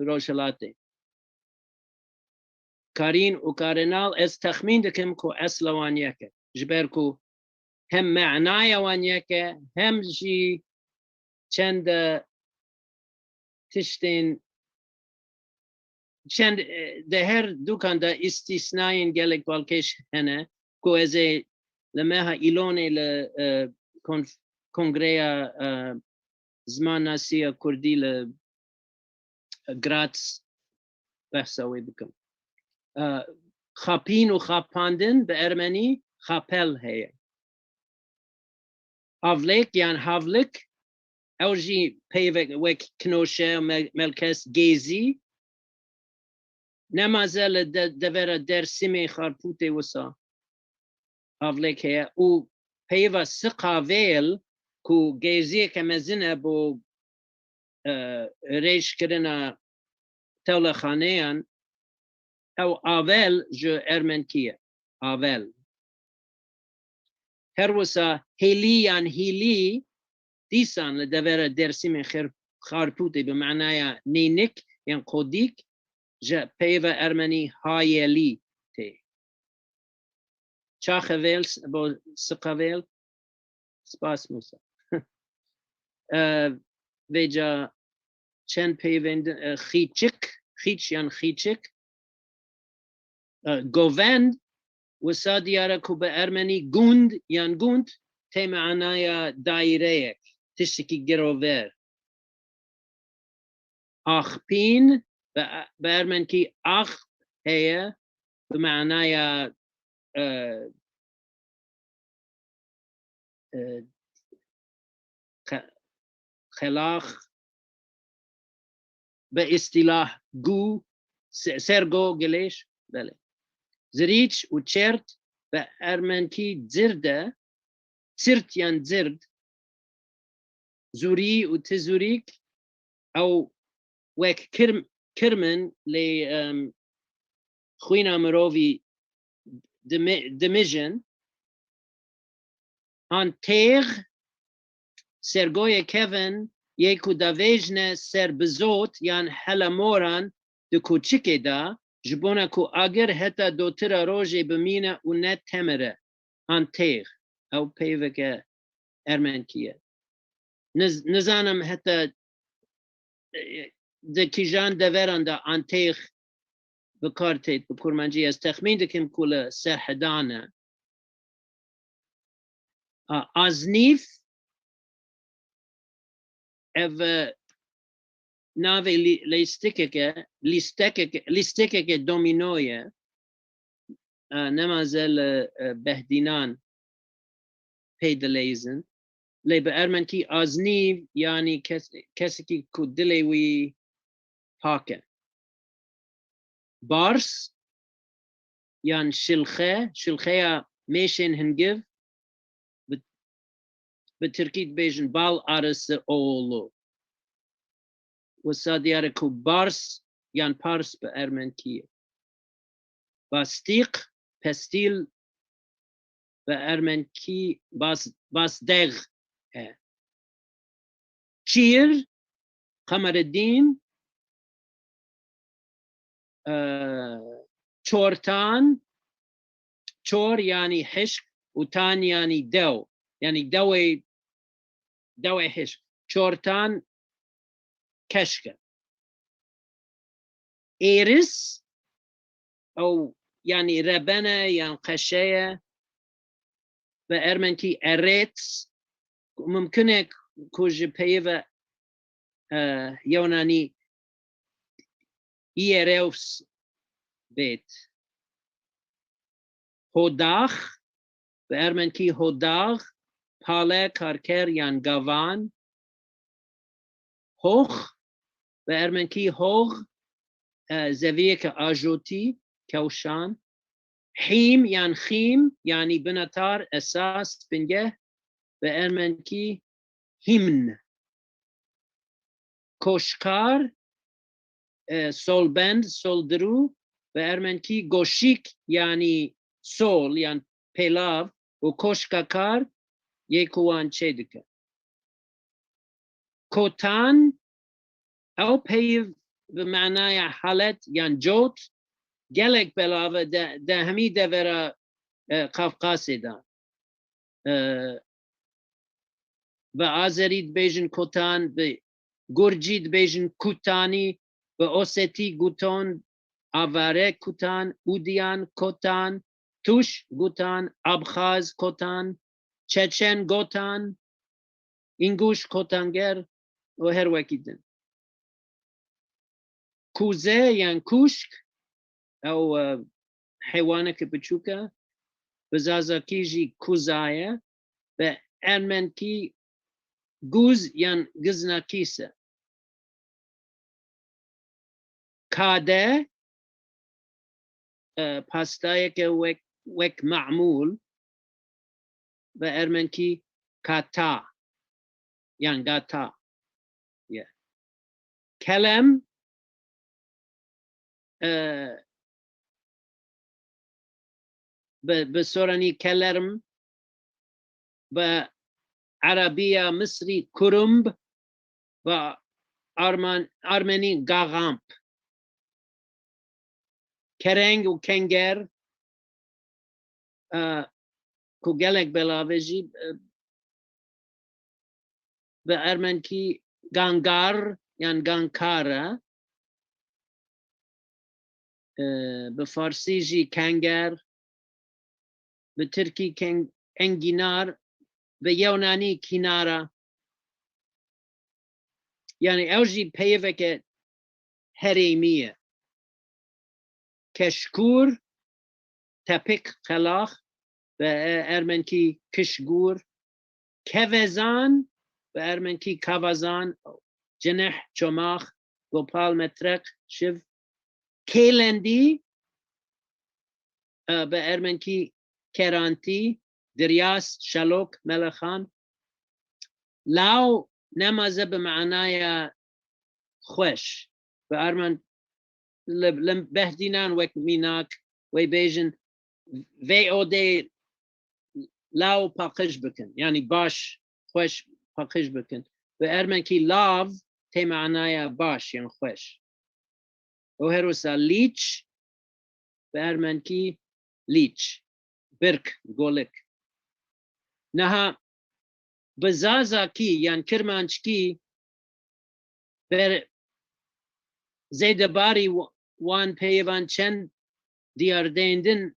Rojhilatê. Karîn û Karenal, ez texmîn dikim ku esla wan yek e. Ji ber ku hem manaya wan yek e, hem jî çend tiştên, çend, e, di her dukan de îstîsnayên gelek balkêş hene, ku ez ê li meha Îlonê li, e, konf-, kongreya, e, zimannasiya kurdî li Graz behsa wê bikim. E, xapîn û xapandin bi ermenî xapel heye. Avlêk yan havlik, ew jî peyvek wek kinoşe, me-, melkes, gêzî. Nemaze li de-, devera Dersimê, Xarpûtê wisa avlêk heye û peyva siqavêl ku gêziyeke mezin e bo, e, rêjkirina tewlexaneyan, ew avel ji ermenkî ye. Avel. Her wisa hêlî yan hîlî dîsan li devera Dersimê, Xêr-, Xarpûtê bi manaya nînik yan qodîk ji peyva ermenî hayelî tê. Çaxevêl, bo siqavêl. Spas Musa. E, vêca çend peyvên din, e, xîçik, xîç yan xîçik. E, govend, wisa diyar e ku bi ermenî gund yan gund tê manaya daîreyek, tiştekî girover. Axpîn, bi, bi ermenkî axp heye, bi manaya, e, e, xe-, xelax, bi îstîlah gu, se-, sergo, gilêş, belê. Zirîç û çert bi ermenkî cird e, çirt yan cird, zûrî û ti zûrîk, ew wek kirm-, kirm in lê, em, xwîna mirovî dimi-, dimijin. An têx, sergoyê kevin yê ku davêjne ser bizot yan hela moran di koçikê de, ji bona ku agir heta dotira rojê bimîne û ne temire. An têx, ew peyveke ermenkî ye. Niz-, nizanim heta, e, di kîjan deveran de an têx bi kar têt bi kurmancî. Ez texmîn dikim ku li Serhedan e. A, aznîv, ev, e, navê lî-, lîstikeke, lîstekeke, lîstikeke domîno ye. E, nemaze li, e, Behdînan pê dileyzin. Lê bi ermenkî aznîv, yanî kes-, kesekî ku dilê wî pak e. Bars yan şilxe, şilxeya mêşên hingiv, bi, bi tirkî dibêjin bal arısı oğlu. Wisa diyar e ku bars yan pars bi ermenkî ye. Bastîq, pestîl, bi ermenkî bas-, basdex e. Çîr, Qemereddîn, e, çortan, çor yanî hişk û tan yanî dew. Yanî dewê, dewê hişk. Çortan keşk e. Êris, ew yanî rebene yan qeşe ye, bi ermenkî erêt, mimkin e ku ji peyva, e, yewnanî îerewfs bêt. Hodax, bi ermenkî hodax, pale, karker yan gavan. Hox, bi ermenkî hox, e, zeviyeke ajotî, kewşan. Hîm yan xîm, yanî binetar, esas, bingeh, bi ermenkî hîmn. Koşkar, e, solbend, soldirû, bi ermenkî goşîk, yanî sol, yan pêlav û koşkakar yê ku wan çêdike. Kotan, ew peyiv bi manaya halet yan cot gelek belav e de, de hemî devera, e, Qafqasê de. E, bi Azerî dibêjin kotan, bi Gurcî dibêjin kutanî, bi Osetî guton, avare kutan, udiyan kotan, tuş gutan, abxaz kotan, çeçen gotan, înguş kotanger û her wekî din. Kuze yan kuşk, ew, e, heywaneke biçûk e, bi zazakî jî kuza ye, bi ermenkî guz yan giznakîs e. Kade, e, pastayeke wek, wek mamûl, bi ermenkî kata yan gata ye. Kelem, e, bi, bi soranî kelerm, bi Erebiya Misrî kurumb, bi Arman-, Armenî gaxamp. Kereng û kenger, e, ku gelek belav e jî, e, bi ermenkî gangar yan gankar e, e, bi farsî jî kenger, bi tirkî keng-, engînar, bi yewnanî kînara. Yanî ew jî peyiveke herêmî ye. Keşkûr, tepik, qelax, bi ermenkî kişgûr, kevezan, bi ermenkî kavazan, cineh, çomax, gopal, metreq, şiv, kêlendî, e, bi ermenkî kerantî, diryas, şalok, melexan. Law nemaze bi manaya xweş. Bi arman li, li Behdînan wek mînak, wê bêjin vê odê law paqij bikin. Yanî baş, xweş paqij bikin. Bi ermenkî lav tê manaya baş yan xweş. Û her wisa lîç, bi ermenkî lîç, birk, golik. Niha bi zazakî yan kirmanckî ber-, zêdebarî wa-, wan peyivan çend diyardeyên din,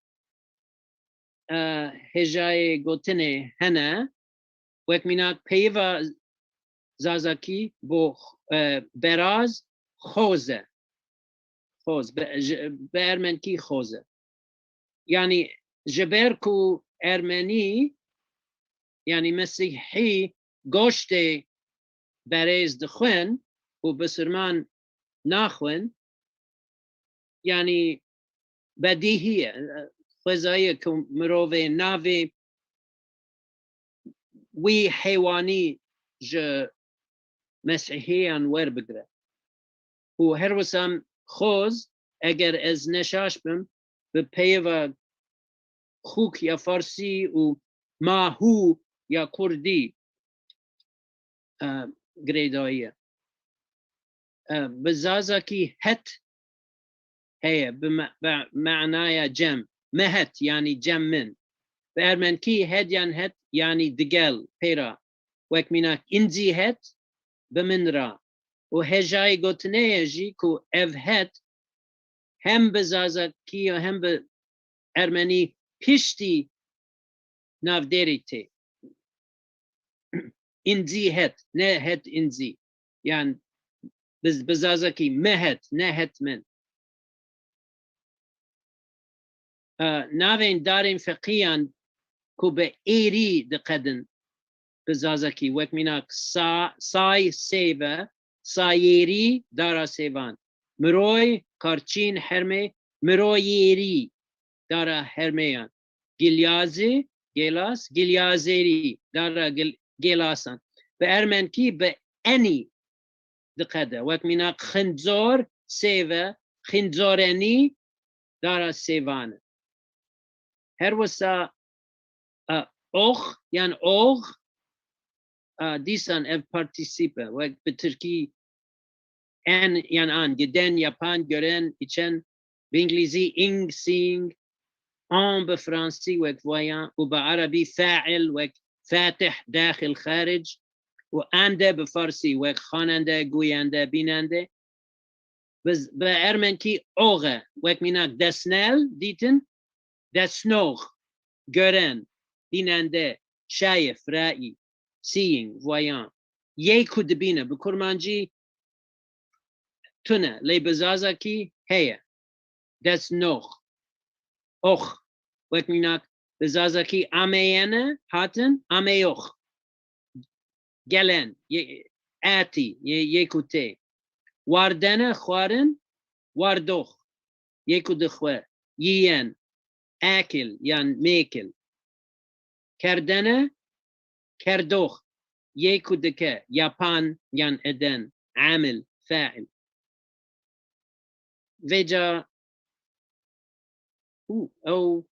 e, hêjayê gotinê hene, wek mînak peyiva zazakî bo, e, beraz xoz e. Xoz, be-, ji, bi ermenkî xoz e. Yanî ji ber ku ermenî, yanî mesîhî goştê berêz dixwin û bisilman naxwin, yanî bedîhî ye, xwezayî ye ku mirovê navê wî heywanî ji mesîhiyan werbigire. Û her wisa xoz, eger ez neşaş bim, bi peyva xûk ya farsî û mahû ya kurdî, e, girêdayî ye. E, bi zazakî het heye, bi me-, bi manaya cem. Mehet, yanî cem min. Bi ermenkî het yan het, yanî digel, pêra. Wek mînak, înzî het, bi min re. Û hêjayê gotinê ye jî ku ev het hem bi zazakî û hem bi ermenî piştî navdêrî tê. Înzî het, ne het înzî. Yan bi, bi zazakî mehet, ne het min. E, navên darên feqîyan ku bi êrî diqedin bi zazakî, wek mînak sa-, say, sêve, Sayêrî, dara sêvan. Miroy, Karçîn, Hermê, Miroyêrî, dara Hermeyan. Gilyazî, Gêlas, Gilyazêrî, dara Gil-, Gêlasan. Bi ermenkî bi enî diqede. Wek mînak xinzor, sêve, xinzorenî, dara sêvan e. Her wisa, e, ox yan ox, e, dîsan ev partîsîp e. Wek bi tirkî en yan an, giden, yapan, gören, içen, bi îngilîzî ing, seeing, an bi fransî wek voyant û bi erebî fail wek fatih, daxil, xaric û ande bi farsî wek xwanende, goyende, bînende. Bi, bi ermenkî ox e, wek mînak desnel, dîtin, desnox, gören, bînende, şayif, raî, seeing, voyant. Yê ku dibîne, bi kurmancî tune, lê bi zazakî heye. Desnox. Ox. Wek mînak, bi zazakî ameyene, hatin, ameyox. Gelen, yê, atî, yê, yê ku tê. Wardene, xwarin, wardox, yê ku dixwe, yiyen, akil yan mêkil. Kerdene, kerdox, yê ku dike, yapan yan eden, amil, fail. Vêca û ew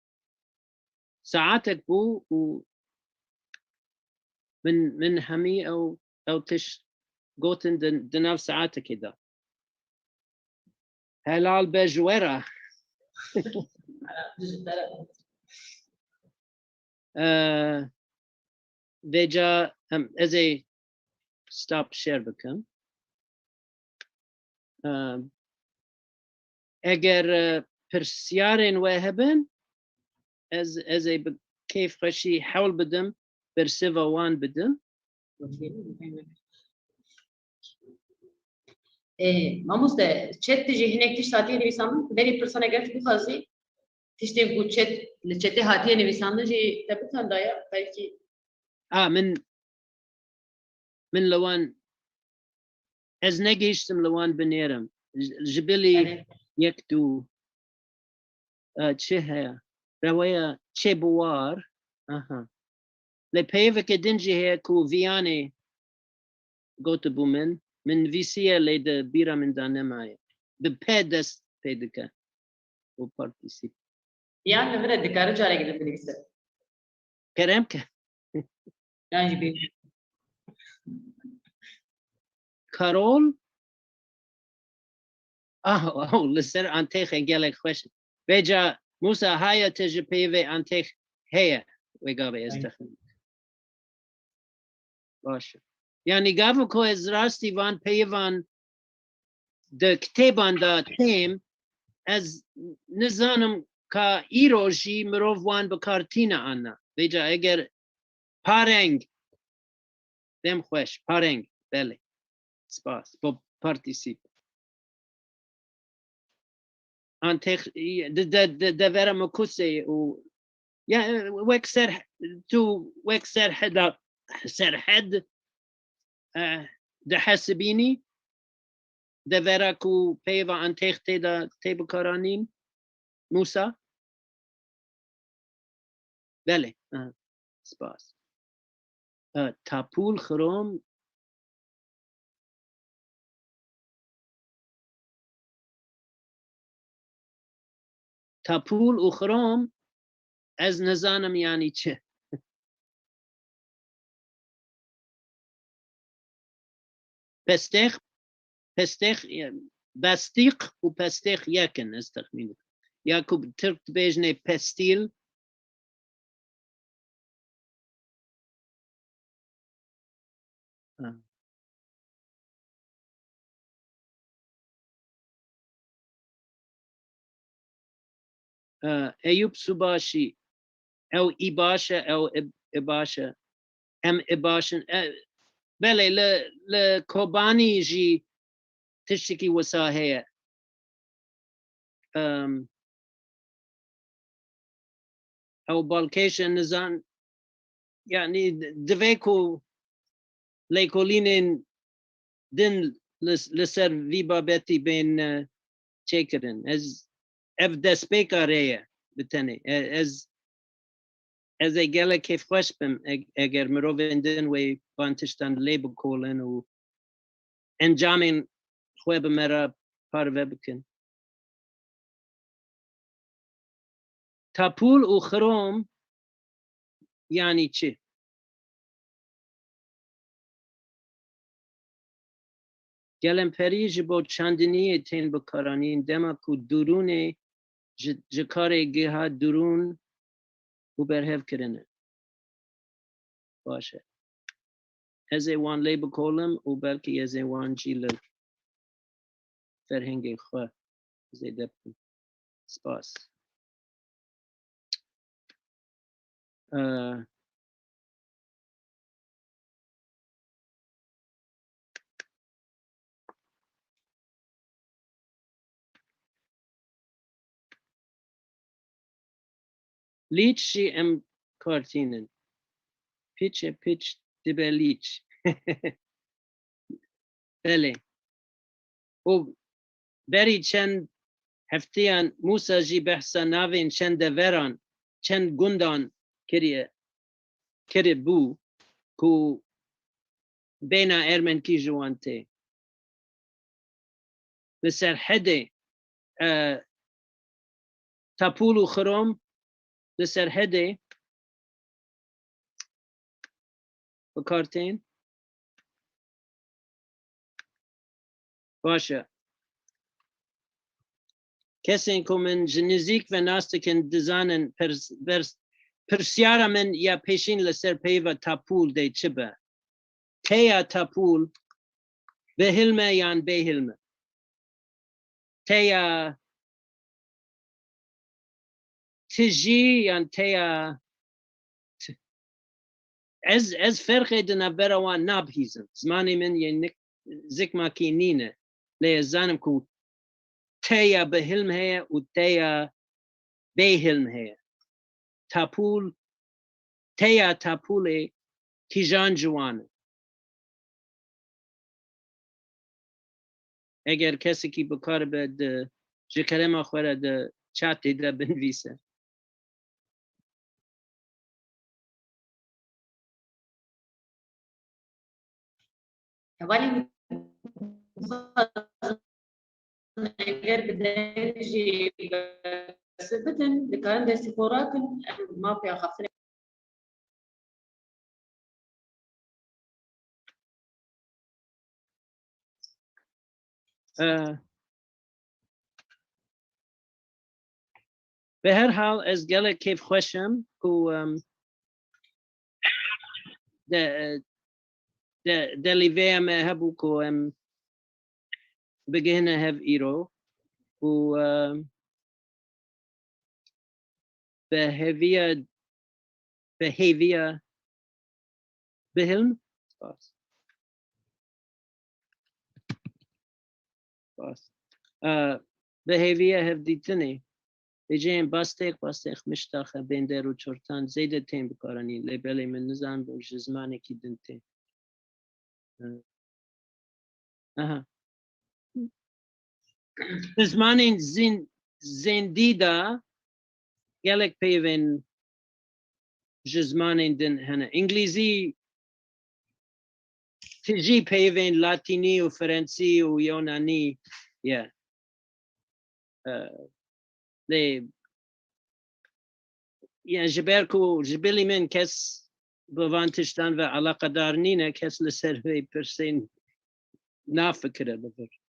saetek bû û min, min hemî ew, ew tişt gotin di, di nav saetekê de. Helal be ji we re. Eh, vêca em, ez ê stop share bikim. Eh, eger, eh, pirsyarên we hebin, ez, ez ê bi kêfxweşî hewl bidim, bersiva wan bidim. Ê, mamoste, chat de jî hinek tişt hatiye nivîsandin, berî pirsan eger tu bixwazî, tiştên ku chat, li chatê hatiye nivîsandin jî te bixwenda ya, belkî. A, min, min li wan, ez negihiştim li wan binêrim. Ji, ji bilî Erê. Yek, du, e, çi heye? Reweya çêbiwar. Aha. Lê peyveke din jî heye ku Viyanê gotibû min, min nivîsiye lê di bîra min de nemaye. Bi P dest pê dike. Û partîsîp. Yan li vir e, dikare carekê din binivîse. Kerem ke. Yan jî bê. Karol. Ah, oh, li ser antêxê gelek xweş. Vêca Musa, haya te ji peyvê antêx heye. Wê gavê ez texmîn. Baş e. Yanî gava ku ez rastî van peyvan di kitêban de têm, ez nizanim ka îro jî mirov wan bi kar tîne ana. Vêca eger pareng, dem xweş, pareng, belê. Spas. Bo partîsîp. Antêx, de, de, de, devera Mikusê û ya, wek ser, tu wek serheda, serhed, eh, dihesibînî, devera ku peyva antêx tê de tê bikaranîn, Musa? Belê. Ha, spas. Ha, tapûl xirom. Tapûl û xirom, ez nizanim yanî çi. Pestêx, pestêx, e, bestîq û pestêx yek in, ez texmîn dikim. Ya ku bi tirk dibêjinê pestîl. Ha. E, Eyûp Subaşî, ew î baş e, ew ib-, ê baş e. Em ê baş in. E, belê, li, li Kobanî jî tiştekî wisa heye. Em, ew balkêş e, nizan, yanî divê ku lêkolînên din li, li ser vî babetî bên, e, çêkirin. Ez, ev destpêka rê ye bi tenê. E, ez, ez ê gelek kêfxweş bim e-, eger mirovên din wê van tiştan lê bikolin û encamên xwe bi me re parve bikin. Tapûl û xirom yanî çi? Gelemperî ji bo çandiniyê tên bikaranîn, dema ku dûrûnê ji, ji karê giha dûrûn û berhev kirine. Baş e. Ez ê wan lê bikolim û belkî ez ê wan jî li ferhengê xwe zêde bikim. Spas. Ee, Lîç jî em kartînin. Piçe piç dibe lîç. Belê. Û berî çend hefteyan Mûsa jî behsa navên çend deveran, çend gundan kiriye, kiribû ku bêhna Ermenkî ji wan tê. Li Serhedê, e, Tapûl û Xirom li Serhedê bi kar tên. Baş e. Kesên ku min ji nizîk ve nas dikin, dizanin pers-, pers-, pirsyara min ya pêşîn li ser peyva Tapûl dê çi be? Teya Tapûl bihilm e yan bêhilm e? Teya tijî yan teya t-, ez, ez ferqê di navbera wan nabihîzim. Zimanê min yê nik-, zikmakî nîne. Lê ez zanim ku teya bihilm heye û teya bêhilm heye. Tapûl, teya Tapûlê kîjan ji wan e? Eger kesekî bikaribe di, ji kerema xwe re di chatê de binivîse. Hevalên, eger bi deng jî bersiv bidin, dikarin destî xwe rakin, em mafê axaftinê. Ee, Bi her hal ez gelek kêfxweş im ku, em, de, de, delîveya me hebû ku em bigihine hev îro û, em, bi hêviya, bi hêviya bihilm. Spas. Spas. Aa, bi hêviya hevdîtinê. Êceyên bastêq, bastêq, miştaxe, bênder û çortan zêde tên bikaranîn. Lê belê min nizanim ji zimanekî din tê. Aha. Di zimanên zîn-, zêndî de gelek peyvên ji zimanên din hene. Îngilîzî tijî peyvên latînî û frensî û yonanî ye. Ee, lê, yani ji ber ku ji bilî min kes bi van tiştan ve eleqedar nîne, kes li ser vê pirsên nafikire li vir.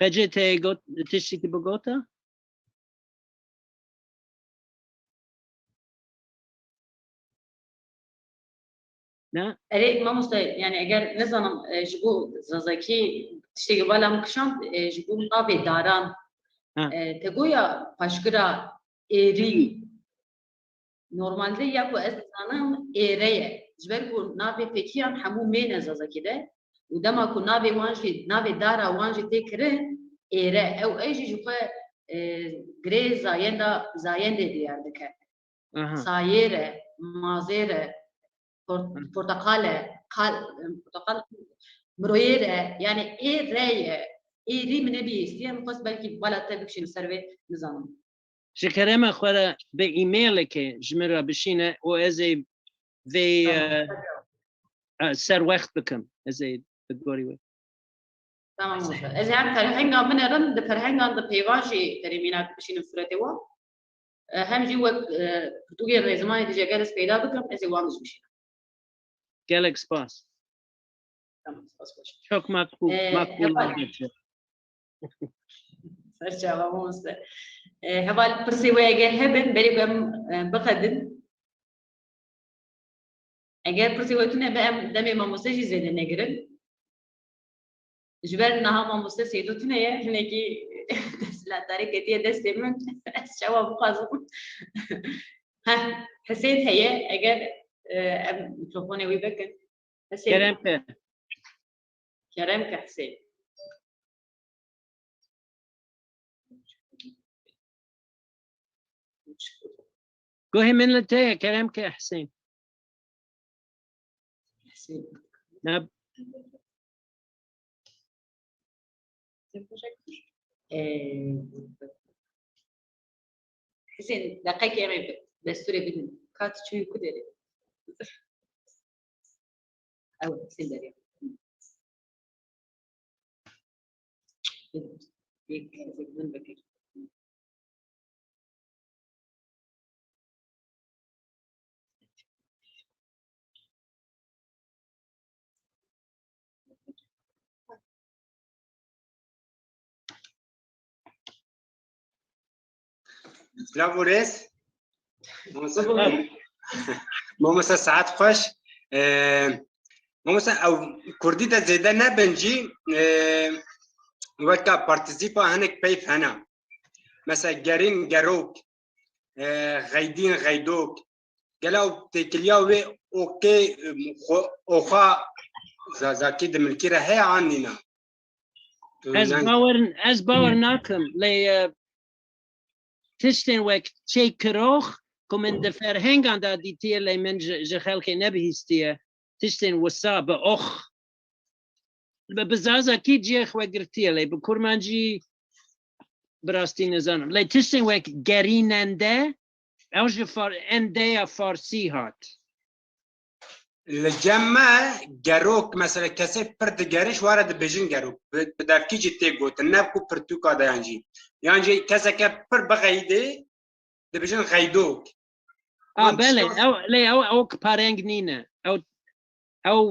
Xecê te got, tiştekî bigota? Ne? Erê, mamoste, yani eger nizanim, e, ji bo Zazakî tiştekî bala min kişand, e, ji bo navê daran, ha, e, te goya paşgira êrî. Normalde ya ku ez dizanim êre ye. Ji ber ku navê fekiyan hemû mêne Zazakî de û dema ku navê wan jî, navê dara wan jî tê kirin êre. Ew ê jî ji xwe, e, girê zayenda, zayendê diyar dike. Aha. Sayêr e, mazêr e, por-, Hı. porteqal e, qal-, porteqal, Miroyê re, yani ê re ye, ê rî min nebî, hêstiye min xwest belkî bala te bikişînim ser vê, nizanim. Ji kerema xwe re bi e-mailekê ji min re bişîne û ez ê vê Tamam. e, e, ser wext bikim. Ez ê bi gorî wê. Tamam oldu. Ez hem perhengan binerim, di perhengan di peyvan jî terê mînak bişînim sûretê wan. E, hem jî wek, e, pirtûkên rêzimanê dije ger ez peyda bikim, ez ê wan dij bişînim. Gelek spas. Tamam, spas baş. Çok makbul, Ee, makbul heval- olacak. Serçava mamoste. E, heval pirsê we eger hebin, berê ku em, e, biqedin. Eger pirsê we tune be, em demê mamoste jî zêde negirin. Ji ber niha mamoste Seydo tune ye, hinekî desthilatdarî ketiye destê min. Ez çawa bixwazim? Heh, Hisên heye, eger, e, em mikrofonê wî vekin. Hisên. Kerem ke. Kerem ke Hisên. Guhê min li te ye, kerem ke Hisên. Hisên. Ne, Ee, Hisên, deqekê em ê destûrê bidin. Kat çûyî ku derê? Ew, Hisên derê. Yek, yek, yek, yek. Silav û rêz. Mamoste, mamoste, saet xweş. Ee, mamoste, ew kurdî de zêde nebin jî, ee, weka partîsîpa hinek peyv hene. Mesela gerîn gerok, ee, xeydîn xeydok. Gela ew têkiliya wê okê, ee, xwe, oxa zazakî di milkî re heye an nîna? Tu Ez yani bawer, ez bawer nakim. Lê e, tiştên wek çêkirox ku min di ferhengan de dîtiye, lê min ji, ji xelkê nebihîstiye. Tiştên wisa bi ox. Bi, bi zazakî cihê xwe girtiye, lê bi kurmancî bi rastî nizanim. Lê tiştên wek gerînende, ew ji far, endeya farsî hat. Li cem me gerok, mesela kesê pir digerî, ji ware dibêjin gerok. Bi, bi devkî jî tê gotin, ne ku pirtûka de yan jî. Yan jî keseke pir bixeyidê, dibêjin xeydok. A, Wan belê, tişta- ew, lê ew, ew ki pareng nîne. Ew, ew,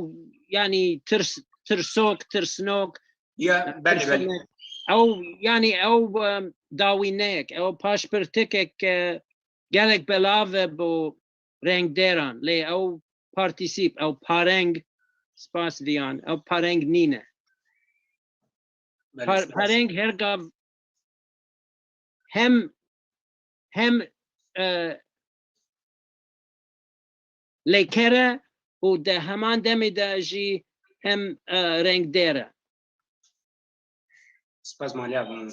yani tirs, tirsok, tirsnok, Ya, belê, belê. tirsnek. Ew, yani ew, em, dawînek, ew paşpirtikek, e, gelek belav e bo rengderan. Lê ew partîsîp, ew pareng, spas viyan, ew pareng nîne. Belê, Par-, spas. Pareng her gav hem, hem, e, lêker e û di heman demê de jî hem, e, rengdêr e. Spas maliya bûn.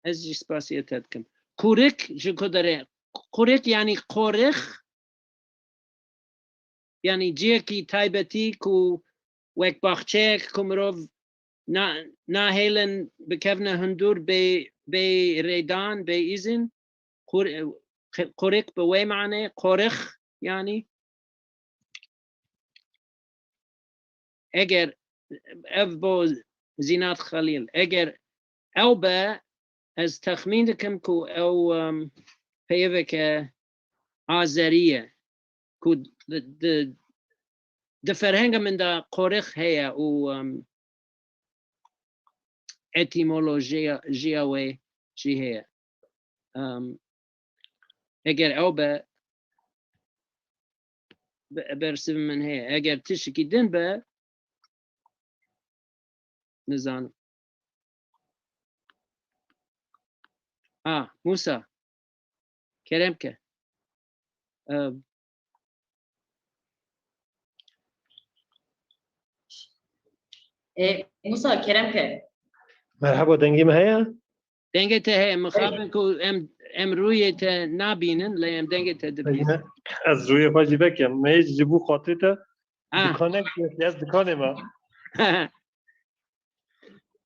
Ez jî spasiya te dikim. Kurik ji ku derê? Kurik yani qorix, yani cihekî taybetî ku wek baxçeyek ku mirov na-, nahêlin bikevne hundur bê, bê rêdan, bê îzin. Qur-, qi-, qurik bi wê manê, qorix yani. Eger ev bo Zînat Xelîl, eger ew be, ez texmîn dikim ku ew, em, peyiveke azerî ye, ku di, di, di ferhenga min de qorix heye û, em, etîmolojiya, jiya wê jî heye. Em, eger ew be, be-, bersiv min heye. Eger tiştekî din be, nizanim. A, Musa. Kerem ke. Em, E, Musa, kerem ke. Merhaba, dengê me heye? Dengê te heye, mixabin ku em, em rûyê te nabînin, lê em dengê te dibînin. Ez rûyê xwe jî vekim. Me ji bo xatirê te Ah, dikanek, ez dikanê me.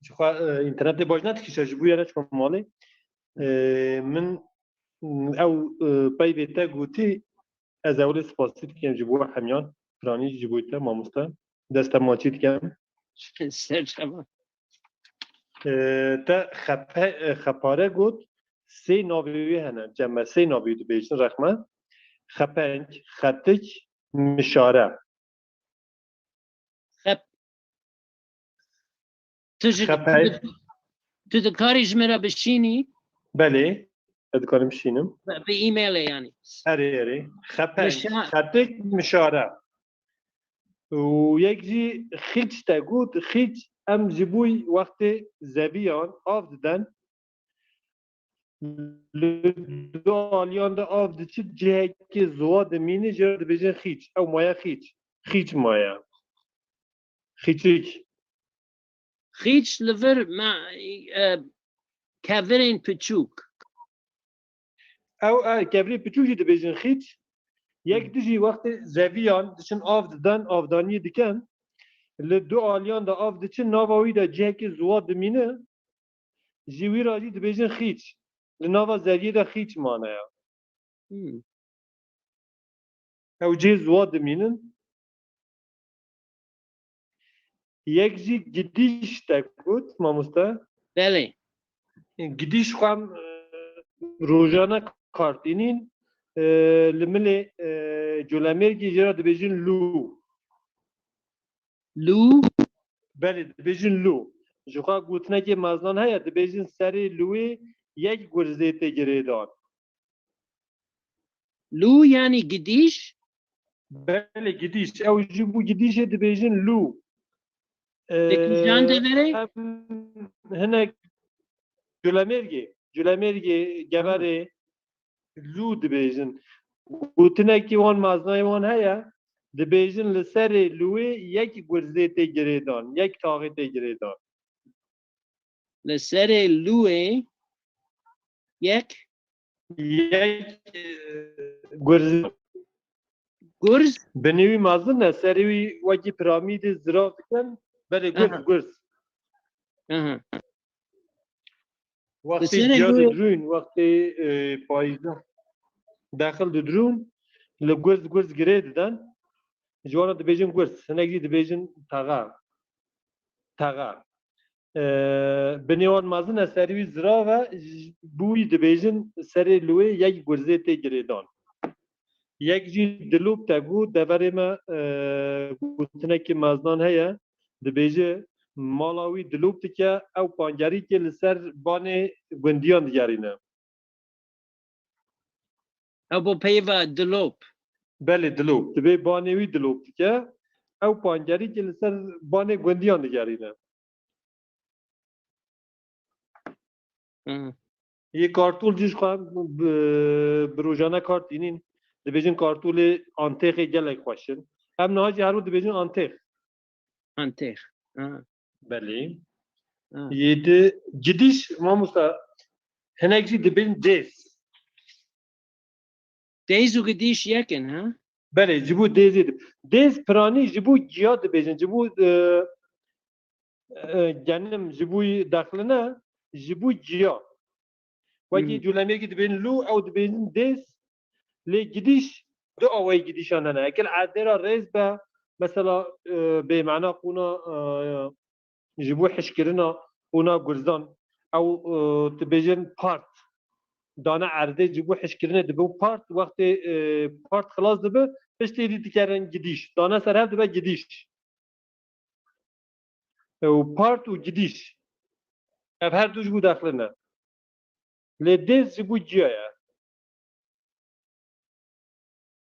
Ji xwe, e, înternetê baş nedikişe, ji bo ye neçûme malê. E, min, ew, e, peyvê te gotî, ez ewilê spasî dikim ji bo hemiyan, piranî ji bo te, mamoste. Dest te maçî dikim. Ser çava. E, te xepe-, e, xepare got, sê navê wê hene, cem me sê navê wî dibêjin, rexme. Xepeng, xetik, mişare. Xep. Tu ji, Xepeng. Tu, tu dikarî ji min re bişînî? Belê, ez dikarim bişînim. Bi, bi e-mailê yanî. Erê, erê. Xepeng, Mişa- xetik, mişare. Û yek jî xîç te got, xîç em ji bo wextê zeviyan av diden. Li du aliyan de av diçe, cihekê ziwa dimîne, jê re dibêjin xîç. Ew maye xîç. Xîç maye. Xîçik. Xîç li vir me, e, kevirên piçûk. Ew, e, kevirê piçûk jî dibêjin xîç. Yek Hmm. dijî wextê zeviyan diçin av diden, avdaniyê dikin. Li du aliyan de av diçin, nava wî de cihekê ziwa dimîne. Ji wî re jî dibêjin xîç. Li nava zeviyê de xîç mane ya. Hmm. Ew cihê ziwa dimînin. Yek jî gidîş te got, mamoste. Belê. Gidîş xwe em, e, rojane kar tînin, e, li milê, e, Colemêrgê jê re dibêjin lû. Lû? Belê, dibêjin lû. Ji xwe gotinekê meznan heye, dibêjin serê lûyê yek gurzê tê girêdan. Lû yanî gidîş? Belê, gidîş. Ew ji bo gidîşê dibêjin lû. Li kîjan Ee, deverê? Em hinek Culemêrgê, Culemêrgê, Geverê, lû dibêjin. Gotinekî wan, maznayê wan heye, dibêjin li serê lûyê yek gurzê tê girêdan, yek taxê tê girêdan. Li serê lûyê yek? Yek, e, gurz. Gurz? Binê wî mezin e, serê wî wekî piramîdê zirav dikin, belê gurz, Aha. gurz. Aha. Wextê Li serê ciya lûyê didirûn, wextê, e, payîzda dexil didirûn, li gurz, gurz girê diden. Ji wan re dibêjin gurz, hinek jî dibêjin texe. Texe. E, binê wan mezin e, serê wî zirav e, ji bo wî dibêjin serê lûyê yek gurzê tê girêdan. Yek jî dilop te got, deverê me, e, gotinekî meznan heye, dibêje, mala wî dilop dike, ew pangerîkê li ser banê gundiyan digerîne. Ew bo peyva dilop. Belê, dilop. Dibê banê wî dilop dike, ew pangerîkê li ser banê gundiyan digerîne. Hı. Yê kartûl jî ji xwe bi, bi rojane kar tînin. Dibêjin kartûlê Antêxê gelek xweş in. Em niha jî her wiha dibêjin Antêx. Antêx. Ha. Belê. Ha. Yê di gidîş, mamosta, hinek jî dibên dêz. Dêz û gidîş yek in, ha? Belê, ji bo dêzê dib-, dêz piranî ji bo giya dibêjin, ji bo, e, e, genim, ji bo dexlîne, ji bo giya. Wekî Hmm. Colemêrgê dibên lû, ew dibêjin dêz, lê gidîş du awayî gidîşan hene. Eger erdê re rêz be, mesela, e, bêmana qûna, e, ji bo hişkirina qûna gurzan, ew, e, dibêjin part. Dane erdê ji bo hişkirinê dibe part, wextê, e, part xilas dibe, piştê dî dikerin gidîş. Dane ser hev dibe gidîş. Ew part û gidîş. Ev her du ji bo dexlî ne. Lê dêz ji bo giya ye.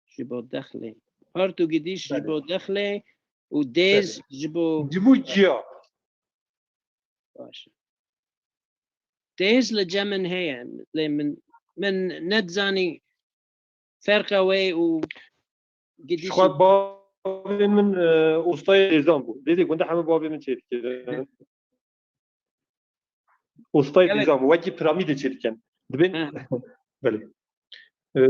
Ji bo dexlê. Part û gidîş ji Belê. bo dexlê û dêz Belê. ji bo Ji bo giya. Baş e. Dêz li cem min heye. Lê min, min nedizanî ferqa wê û Ji gidişî. Xwe bavê min, e, ostayê dêzan bû. Dêzê gundî hemû bavê min çêdikir. Ostayê Gelek. dêzan bû. Wekî piramîdê çêdikin. Dibên, Ha. belê. E,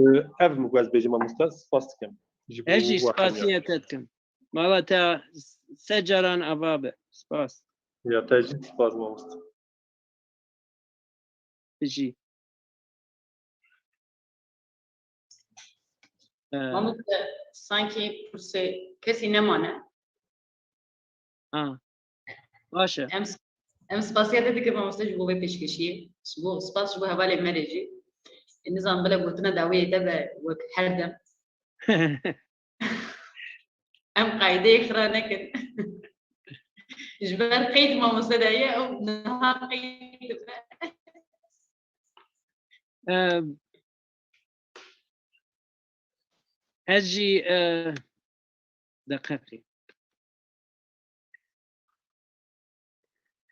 ev min ku ez bêjim, mamoste, spas dikim. Ji bo Ez jî we spasiya hemiya. te dikim. Mala te sed caran ava be. Spas. Ya te jî spas mamoste. Bijî. Ee, Mamoste, sankî pirsê kesî nemane. Ha. Baş e. Em, em spasiya te dikin mamoste ji bo vê pêşkêşiyê. Ji bo, spas ji bo hevalê me re jî. E, nizam bile gotina dawiyê te be wek her dem. Em qaydeyê xira nekin. Ji ber qeyd mamoste daye, ew niha qeyd dibe. Ee, ez jî, e, deqeqî.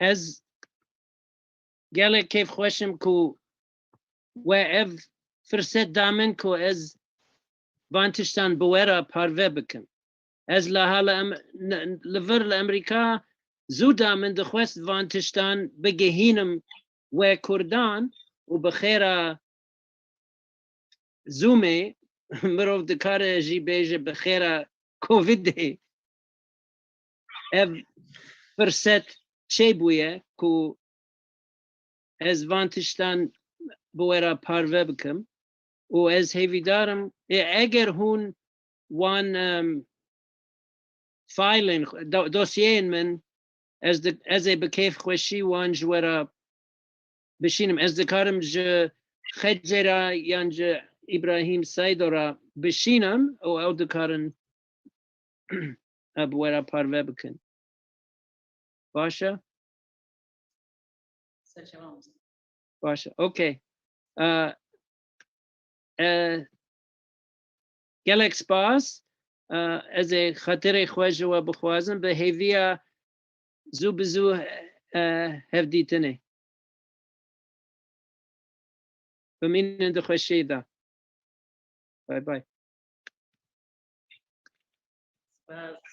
Ez gelek kêfxweş im ku we ev firset da min ku ez van tiştan bi we re parve bikim. Ez li hala em, n- li vir li Amerîka zû da min dixwest van tiştan bigihînim we Kurdan û bi xêra Zoomê mirov dikare jî bêje bi xêra Covidê. Ev firset çêbûye ku ez van tiştan bi we re parve bikim û ez hêvîdar im, ê, eger hûn wan, em, faylên xwe, do- dosyeyên min, ez di- ez ê bi kêf xweşî wan ji we re bişînim. Ez dikarim ji Xecê re yan ji Îbrahîm Seydo re bişînim û ew dikarin, e, bi we re parve bikin. Baş e? Serçe mamoste. Baş e. Okey. E, e, gelek spas. E, ez ê xatirê xwe ji we bixwazim bi hêviya zû bi zû, e, hevdîtinê. Bimînin di xweşiyê de. Bay bay. Spas.